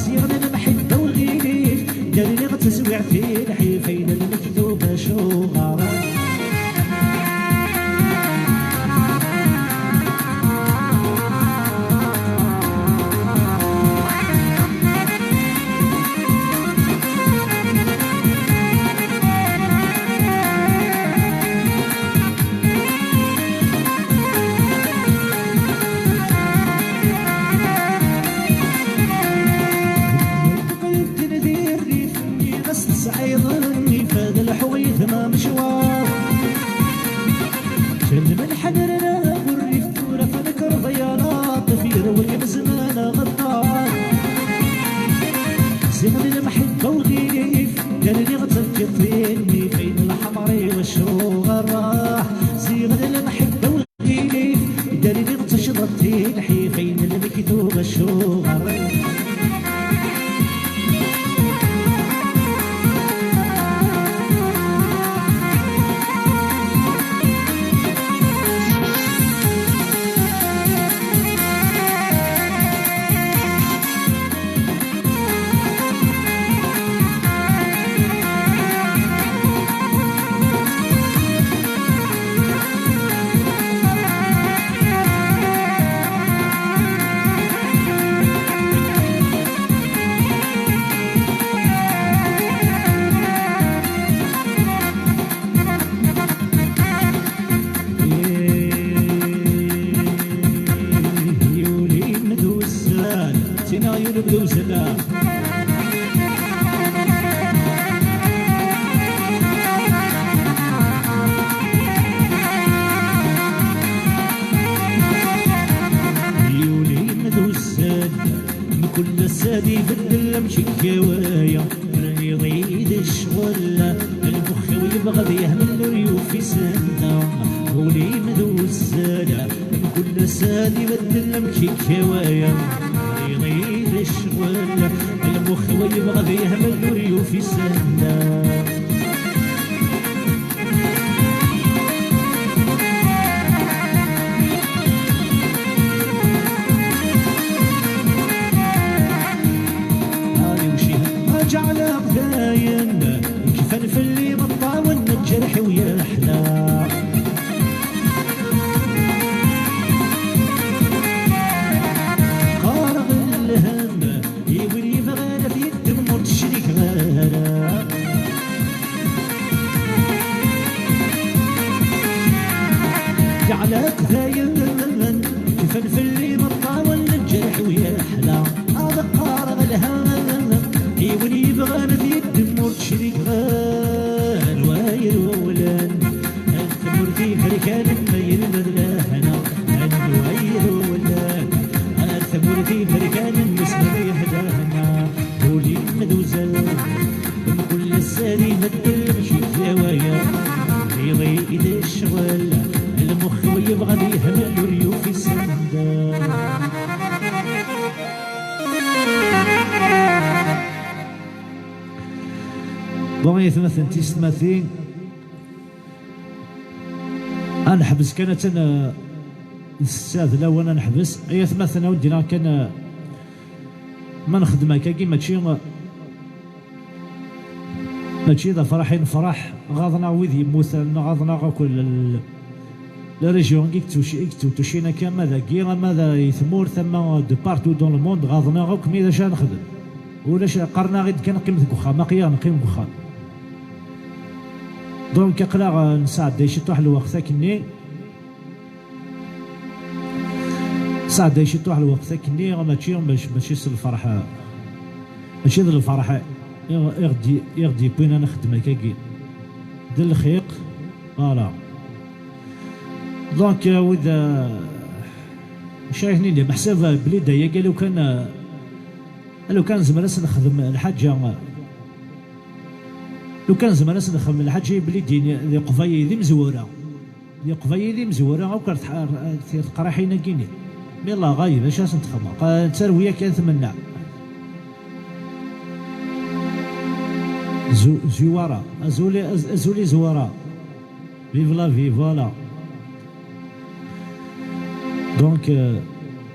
Ziɣ d lemḥibba uɣilif, rniɣ tazwiɛt i lḥif, fayda lmektub acuɣer. Ɣas tesɛiḍ nnif, ad lḥuɣ yetma mecwar. Ǧal ma lḥal rna urrif, ur afan kreḍ ya laṭif, yerwel zzman aɣeṭṭar. Ziɣ d lemḥibba uɣilif, rniɣ taftiṭ-nni, fayda lḥemr-iw acuɣer. Ziɣ d lemḥibba uɣilif, rniɣ tacḍaṭ i lḥif, fayda lmektub acuɣer. Yuli d uzzal, tina yuli d uzzal. Yuli d uzzal, mkul ass ad ibeddel amek i yewwaya. Rniɣ-id ccɣel, lmux-iw yebɣa ad yehmel ur yufi sanda. Ul-im d uzzal, mkul ass ad ibeddel amek i yewwaya. Rniɣ-id ccɣel, lmux-iw yebɣa ad yehmel ur yufi sanda. Ǧeɛleɣ dayen kfan fell-i meṭṭawen n lǧerḥ-iw yerḥla. Qqareɣ lhem i win yebɣan ad t-yeddem ur d-clikeɣ ara. Ǧeɛleɣ dayen kfan fell-i meṭṭawen n lǧerḥ-iw yerḥla. Ad qqareɣ lhem i win yebɣan ad yeddem ur d-clikeɣ ara. Wa irewlen ar tmurt iferkanen ma yella d lehna. Anwa irewlen ar tmurt iferkanen nesmel ihdahna. Ul-im d uzal mkul ass ad ibeddel mci d awaya. Iḍi d ccɣel, lmux-iw yebɣa ad yehmel ur yufi sanda. Bon, ay atmaten tisetmatin, ad neḥbes kan, attan, eh, d ssetta d lawan ad neḥbes. Ay atmaten, a wen-d-iniɣ kan, eh, ma nxeddem akkagi, mačči, mačči d afraḥ i nefraḥ, ɣaḍen-aɣ wid yemmuten, ɣaḍen-aɣ akk l-, la région i yettuci-, i yettutucin akka, ama dagi, ama da i tmurt, ama de partout dans le monde, ɣaḍen-aɣ akk, mi d acu ara nexdem? Ulac, qqaren-aɣ-id kan qqim deg uxxam, aql-aɣ neqqim deg uxxam. Donc, aql-aɣ, eh, nesɛedday ciṭuḥ lweqt akkenni. Sɛedday ciṭuḥ lweqt akkenni, mačči, mac-, mačči s lferḥ, mačči d lferḥ i ɣ-, i ɣ-d-, i ɣ-d-yewwin ad nexdem akkagi. D lxiq, voilà. Donc, euh, wid, euh, acu ara k-nini, meḥsub, euh, belli d ayagi, lukan, euh, lukan nezmer ad s-nexdem lḥaǧa, lukan nezmer ad s-nexdem lḥaǧa i belli d, d Leqbayel d imezwura. D Leqbayel d imezwura akk ar tḥ-, ar, ar teqraḥin-agi-nni. Mi la ɣayb, acu ad sen-txedmeḍ? Qa-, d tarwiya kan tmenna. Zu-, Ziwara. Azul i, az-, azul i Ziwara. Vive la vie, voilà. Donc, euh,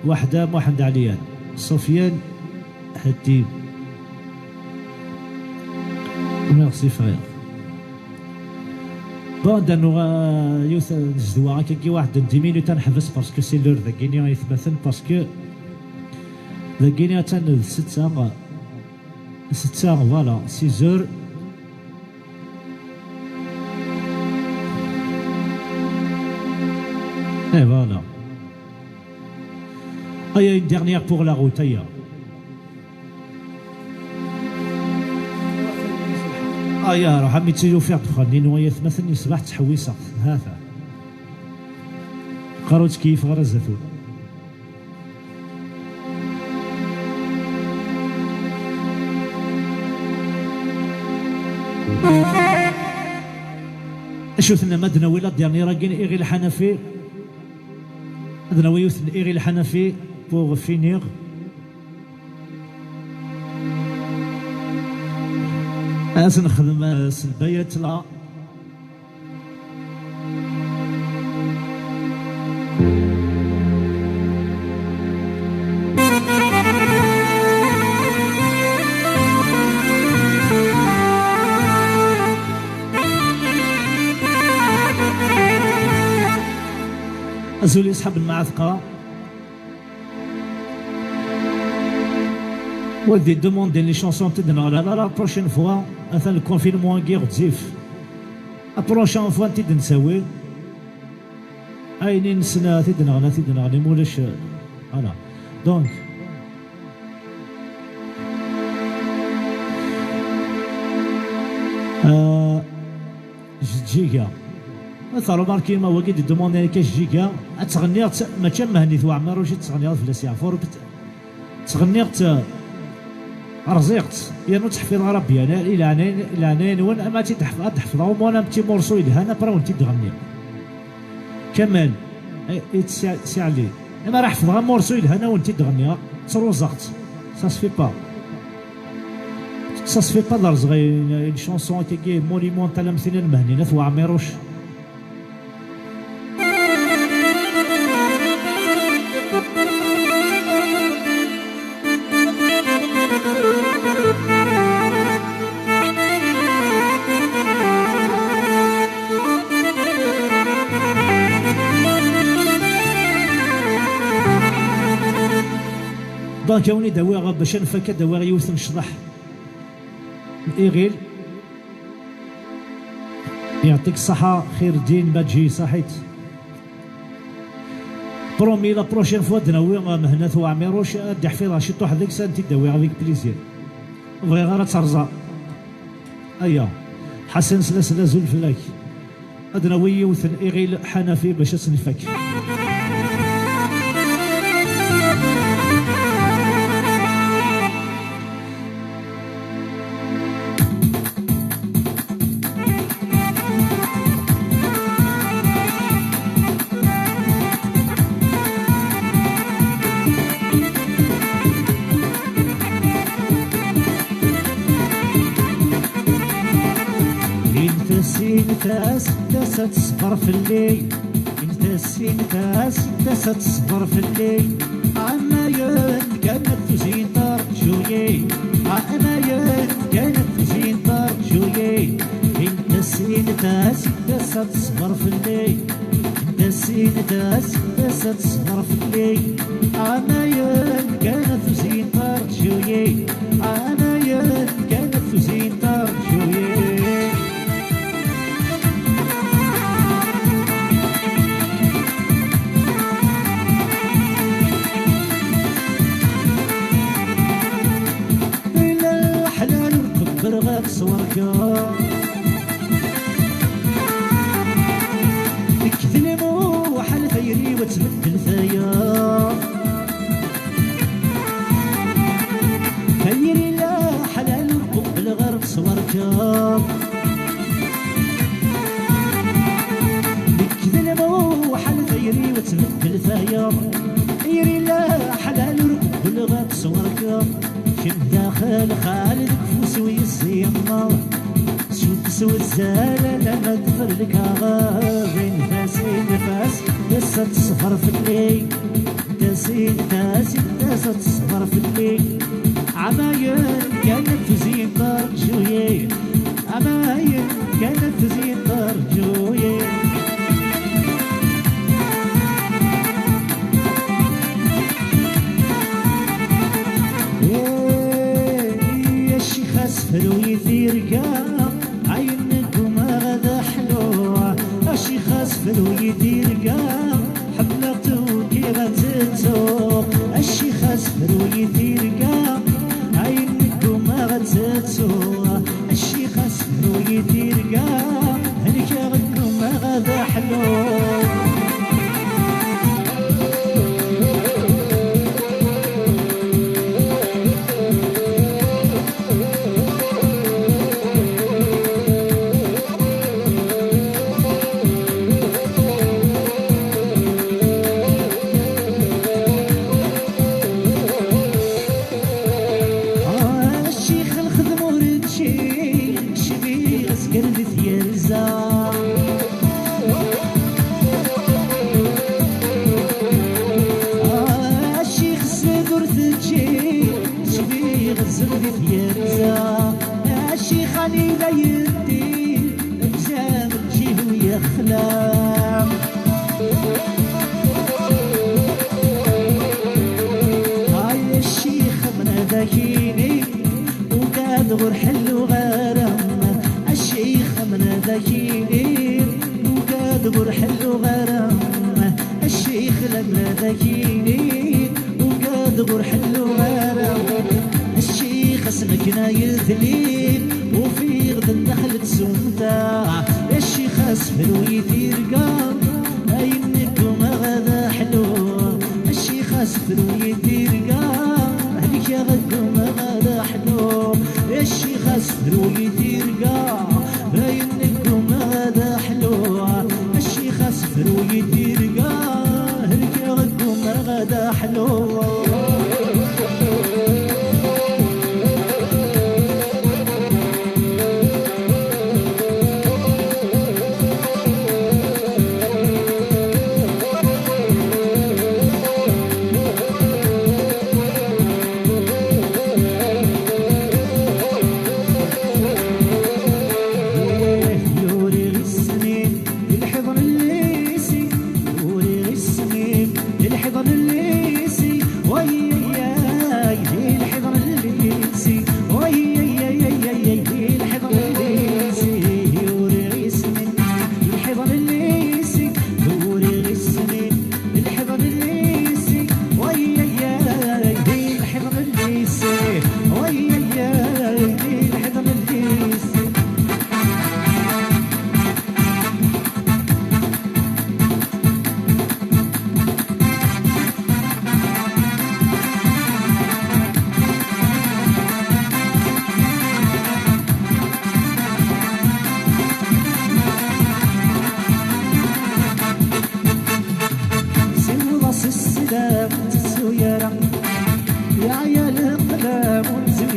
Wahda Mohamed Alian. Sofiane Hatim. Merci, frère. Bon, da nuɣ, euh, yiwet, euh, zedwa akkagi waḥed n dix minutes ad neḥbes, parce que c'est l'heure dagini, ay atmaten, parce que dagini attan d ssetta, ssetta, voilà, six heures. Et voilà. Aya, une dernière pour la route, aya. Aya, ruḥ, am yettili ufiɣ ddexxan-inu, ay atmaten, yeṣbeḥ ttḥewwiseɣ-t, ha-t-a. Qqar ur ttkeyyifeɣ ara zdat-wen. Acu tennam, ad nawi la dernière-agi n Iɣil Ḥanafi? Ad nawi yiwet n Iɣil Ḥanafi pour finir. Ad nexdem, eh, s lbayat la. Azul i ṣḥab n Mɛatqa. Wa di demande les chansons t-id-neɣla la, la prochaine fois, atan le confinement-agi ɣezzif. La prochaine fois, t-id-nsawi. Ayen i nesna, t-id-neɣla, t-id-neɣli, mulac, voilà. Donc, euh, Jeǧǧiga. Ma teṛumarkim, wagi d-demande akka Jeǧǧiga. Ad tɣenniḍ, mačči am Mhenni Twaɛmiruc i tettɣenniḍ fell-as yeɛfur, bet-, ttɣenniɣ-tt, rẓiɣ-tt, yernu ur tt-ḥfiḍeɣ ara bien, i leɛnaya-, i leɛnaya-nwen, ama ad tt-id-ḥf-, ad d-ḥefḍeɣ au moins un petit morceau yelhan, après ad wen-t-id-ɣenniɣ. Kamal, eh, eh, Si-, Si Ɛli. Ama ara ḥefḍeɣ amursu yelhan, ad wen-t-id-ɣenniɣ, ttruẓeɣ-tt. Ça se fait pas. Ça se fait pas d rẓeɣ une, une chanson akkagi monumentale am tin n Mhenni n At Waɛmiruc. Kawni d-awiɣ bac ad nfak, ad d-awiɣ yiwet n ccḍeḥ n Iɣil. Yeɛṭik ṣṣaḥa, xir ddin Baǧi, ṣaḥit. Promis, la prochaine fois ad d-nawi Mhenna At Uɛmiruc, ad d-iḥfiḍeɣ ciṭuḥ deg-s, ad t-id-awiɣ avec plaisir. Bɣiɣ ara terẓa. Aya. Ḥasan, sla, sla, azul fell-ak. Ad nawi yiwet n Iɣil Ḥanafi bac ad tt-nfak. Init-as, init-as, init-as ad teṣber fell-i. Init-as, init-as, init-as ad teṣber fell-i. Ɛamayen kan ad tuzin terǧu-yi. Ɛamayen kan ad tuzin terǧu-yi. Init-as, init-as, init-as ad teṣber fell-i. Init-as, init-as, init-as ad teṣber fell-i. Ɛamayen kan ad tuzin terǧu-yi. Ɛamayen kan ad tuzin terǧu-yi. Ila ḥlal ur qebber ɣef ṣṣwerga. Deg d lmuḥal tayri-w ad tbeddel tayeḍ. Tayri la ḥlal ur qubel ɣer ṣṣwerka. Deg d lmuḥal tayri-w ad tbeddel tayeḍ. Tayri la ḥlal ur qubel ɣer ṣṣwerka. Kemm daxel xal deg ufus-iw yezzi. Suddes uzzal alamma d-teffer lkaɣeḍ. Init-as, init-as, ass-a ad teṣber fell-i. Init-as, init-as, init-as ad teṣber fell-i. Ɛamayen kan ad tuzin terǧu-yi. Ɛamayen kan ad tuzin terǧu-yi. Eh, a ccix, asefru-yi tirga, ayen ggumaɣ ad ḥluɣ. A ccix, asefru-yi tirga, ḥemmleɣ-tt, ukiɣ ad tettuɣ. A ccix, asefru-yi tirga, ayen ggumaɣ ad tettuɣ. A ccix, asefru-yi tirga, helkeɣ, ggumaɣ ad ḥluɣ. A ccix, lxedm ur tečči, cbiɣ azger di tyerza. A ccix, ssed ur tečči, cbiɣ azger di tyerza. A ccix, anida yeddi, lǧam lǧihu yexla. Ay a ccix, amnad akini, ugadeɣ ur ḥelluɣ ara. A ccix, amnad akini, ugadeɣ ur ḥelluɣ ara. A ccix, lamnad akini, ugadeɣ ur ḥelluɣ ara. A ccix, asmi akken ay tli, ufiɣ-d daxel tsumta. A ccix, asefru-yi tirga, ayen ggumaɣ ad ḥluɣ. A ccix, asefru-yi tirga, helkeɣ, ggumaɣ ad ḥluɣ. A ccix, asefru-yi tirga, ayen ggumaɣ ad ḥluɣ. A ccix, asefru-yi tirga, helkeɣ, ggumaɣ ad ḥluɣ. Uriɣ isem-im di lḥiḍ n llisi, uriɣ isem-im di lḥiḍ n llisi, wa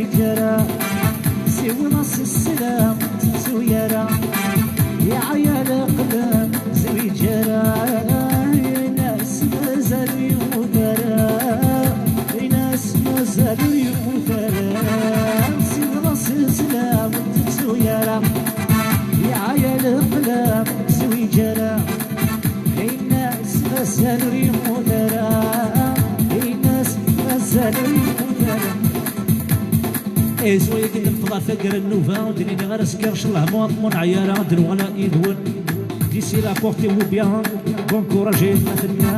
Ǧara, siweḍ-as sslam, tettu yara. Yeɛya leqlem, zwi ǧara. Inas mazal ur yemmut ara. Inas mazal ur yemmut ara. Siweḍ-as sslam, tettu yara. Yeɛya leqlem, zwi ǧara. Inas mazal ur yemmut ara. Inas mazal ur yemmut ara. Ihi s wayagi d-nefḍ ɣer taggara n nnuba, ur d-nini ara azekka, ncallah, ma ur neɛya ara, ad d-nuɣal yid-wen. D'ici là, portez-vous bien, bon courage, a yemma Tenna.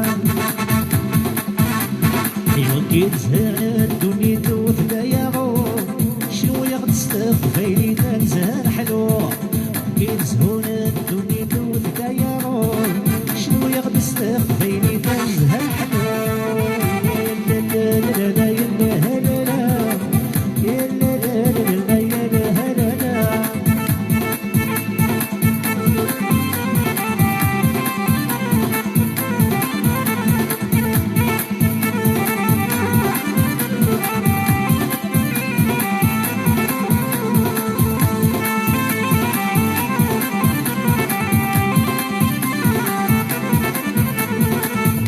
Iwagi tezher ddunit ur tella yaɣu, cnu-yaɣ-d s teqbaylit ad nezher ḥlu. Wagi tezhun ddunit ur tella yaɣu, cnu-yaɣ-d s teqbaylit ad nezher ḥlu.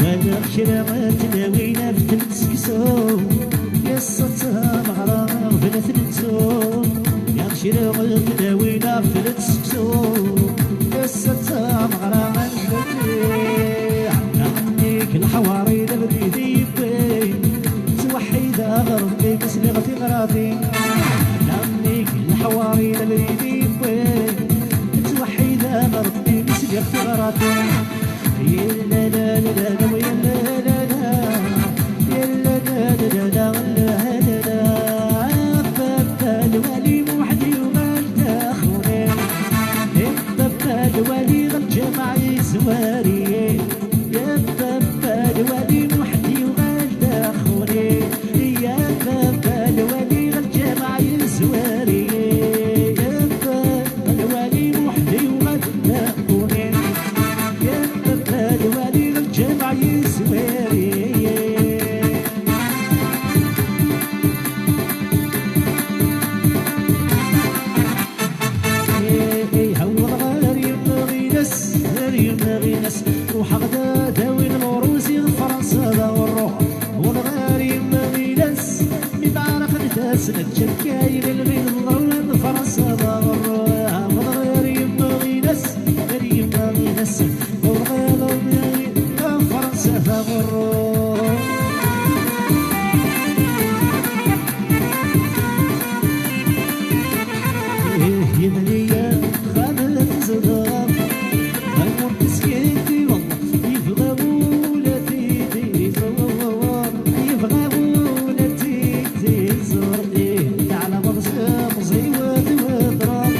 Walaɣ kra n tlawin af tlett seksu, yassa d tameɣra ɣef la tnettu. Yaɣ kra n tlawin af tlett seksu, yassa d tameɣra ɣef la tnettu. Ɛemmi-k lḥwari d abrid yewwi, ttwaḥid aɣ Rebbi mi sliɣ tiɣratin. Ɛemmi-k lḥwari d abrid yewwi, ttwaḥid aɣ Rebbi mi sliɣ tiɣratin. Lwali muḥdi uɣal d axuni. Baba lwali ɣer lǧamaɛ yezwari. Ya baba lwali muḥdi uɣal d axuni. Ya baba lwali ɣer lǧamaɛ yezwari. Ya baba lwali muḥdi uɣal d axuni. Ya baba lwali ɣer lǧamaɛ yezwari. Ihi, hewweḍ ɣer yimɣi-ines, ɣer yimɣi-ines. Ruḥeɣ d ad awin luruz i Fransa d aɣerru. Hewweḍ ɣer yimɣi-ines, mi tɛerqen-d-asen ad ččen kayen lɣiḍ ḍerwen Fransa d aɣerru. Hewweḍ ɣer yimɣi-ines, ɣer yimɣi-ines. Hewweḍ ɣer yimɣi-ines, Fransa d aɣerru. Ih, yemli-ya xamet zedɣeɣ, amur teskiddibeḍ, yebɣa ula tidi ẓur, yebɣa ula tidi ẓur. Ih, teɛlameḍ s temẓi-w d wedrar,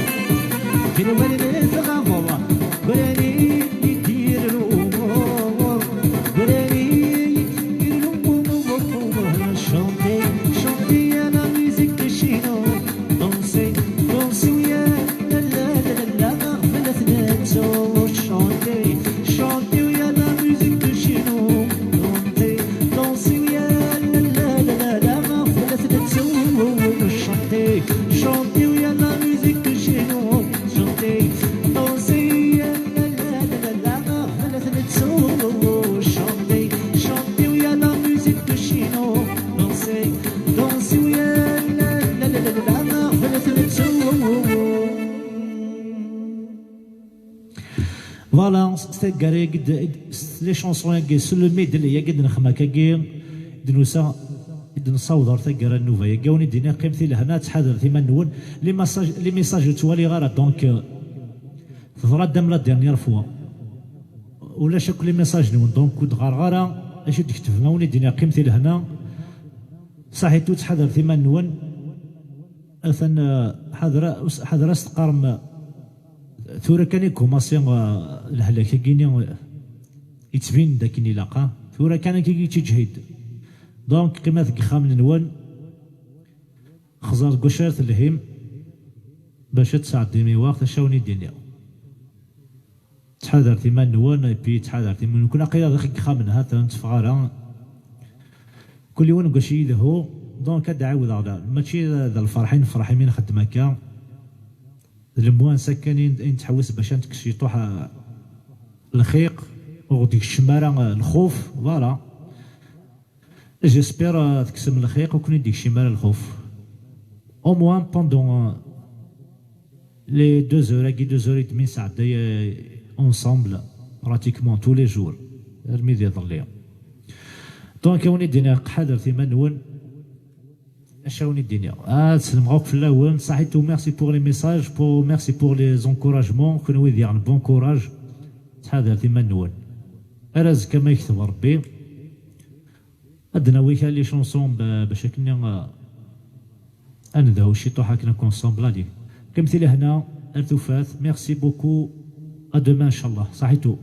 kra wallen tɣabeḍ, grani Chanter, chanter à la musique de chez nous. Danser, danser, oui, la la la la la la. Chanter, chanter, oui, à la musique de chez nous. Danser, danser, oui, la la la la la. Chanter, chanter, oui, à la musique de chez nous. Chanter, danser, la la la la la. Chanter, chanter, oui, à la musique de chez nous. Danser, danser, oui, la la la la la. Voilà, s taggara-agi d-, s les chansons-agi, s le medley-agi d-nexma akkagi, d-nusa, d-nessaweḍ ɣer taggara n nnuba-agi. Awen-id-iniɣ, qqimet i lehna, ttḥadaret iman-nwen. Les messages, les messages ur ttwaliɣ ara, donc, euh, teḍra-d am la dernière fois. Ulac akk les messages-nwen, donc ur d-ɣareɣ ara acu d-tketbem. Awen-id-iniɣ, qqimet i lehna. Saḥit ur ttḥadaret iman-nwen. Atan, eh, ḥadra, ḥadra s teqqarem, eh, tura kan i kumaṣi, eh, lehlak-agi-ni, eh, yettbin-d akken ilaq, ah. Tura kan akka i yettijhid. Donc, qqimet deg yixxamen-nwen. Xẓer deg wacu ara telhim bac ad tesɛeddim i waɣ tacawen i d-iniɣ. Ttḥadaret iman-nwen, et puis ttḥadaret iman-nwen. Aql-aɣ daxel n yexxamen, ha-t-an ur tteffeɣ ara. Kul yiwen deg wacu yelhu. Donc, ad d-ɛawdeɣ, la, mačči d lferḥ i nefreḥ imi nxeddem akka. D lemwansa kan i n-, i nettḥewwis bac ad nekkes ciṭuḥ, ah, lxiq, ur ɣ-d-ikcem ara, ah, lxuf, voilà. J'espère, ah, tekksem lxiq, ur ken-id-ikcim ara lxuf. Au moins pendant, ah, les deux heures-agi, deux heures et demie, nesɛedday, euh, ensemble, pratiquement tous les jours, armi d iḍelli. Donc, ad wen-id-iniɣ, ḥadret iman-nwen, acu ad wen-id-iniɣ? Ah, ad sellmeɣ akk fell-awen. Saḥit, merci pour les messages, pour, merci pour les encouragements, kenwi diɣen bon courage, ttḥadaret iman-nwen. Ar azekka ma yekteb Rebbi. Ad d-nawi kra les chansons ba-, bac akken, euh, ad nedhu ciṭuḥ akken akk ensemble. Allez, kem ti lehna, ar tufat. Merci beaucoup. À demain, inchallah. Saḥitu.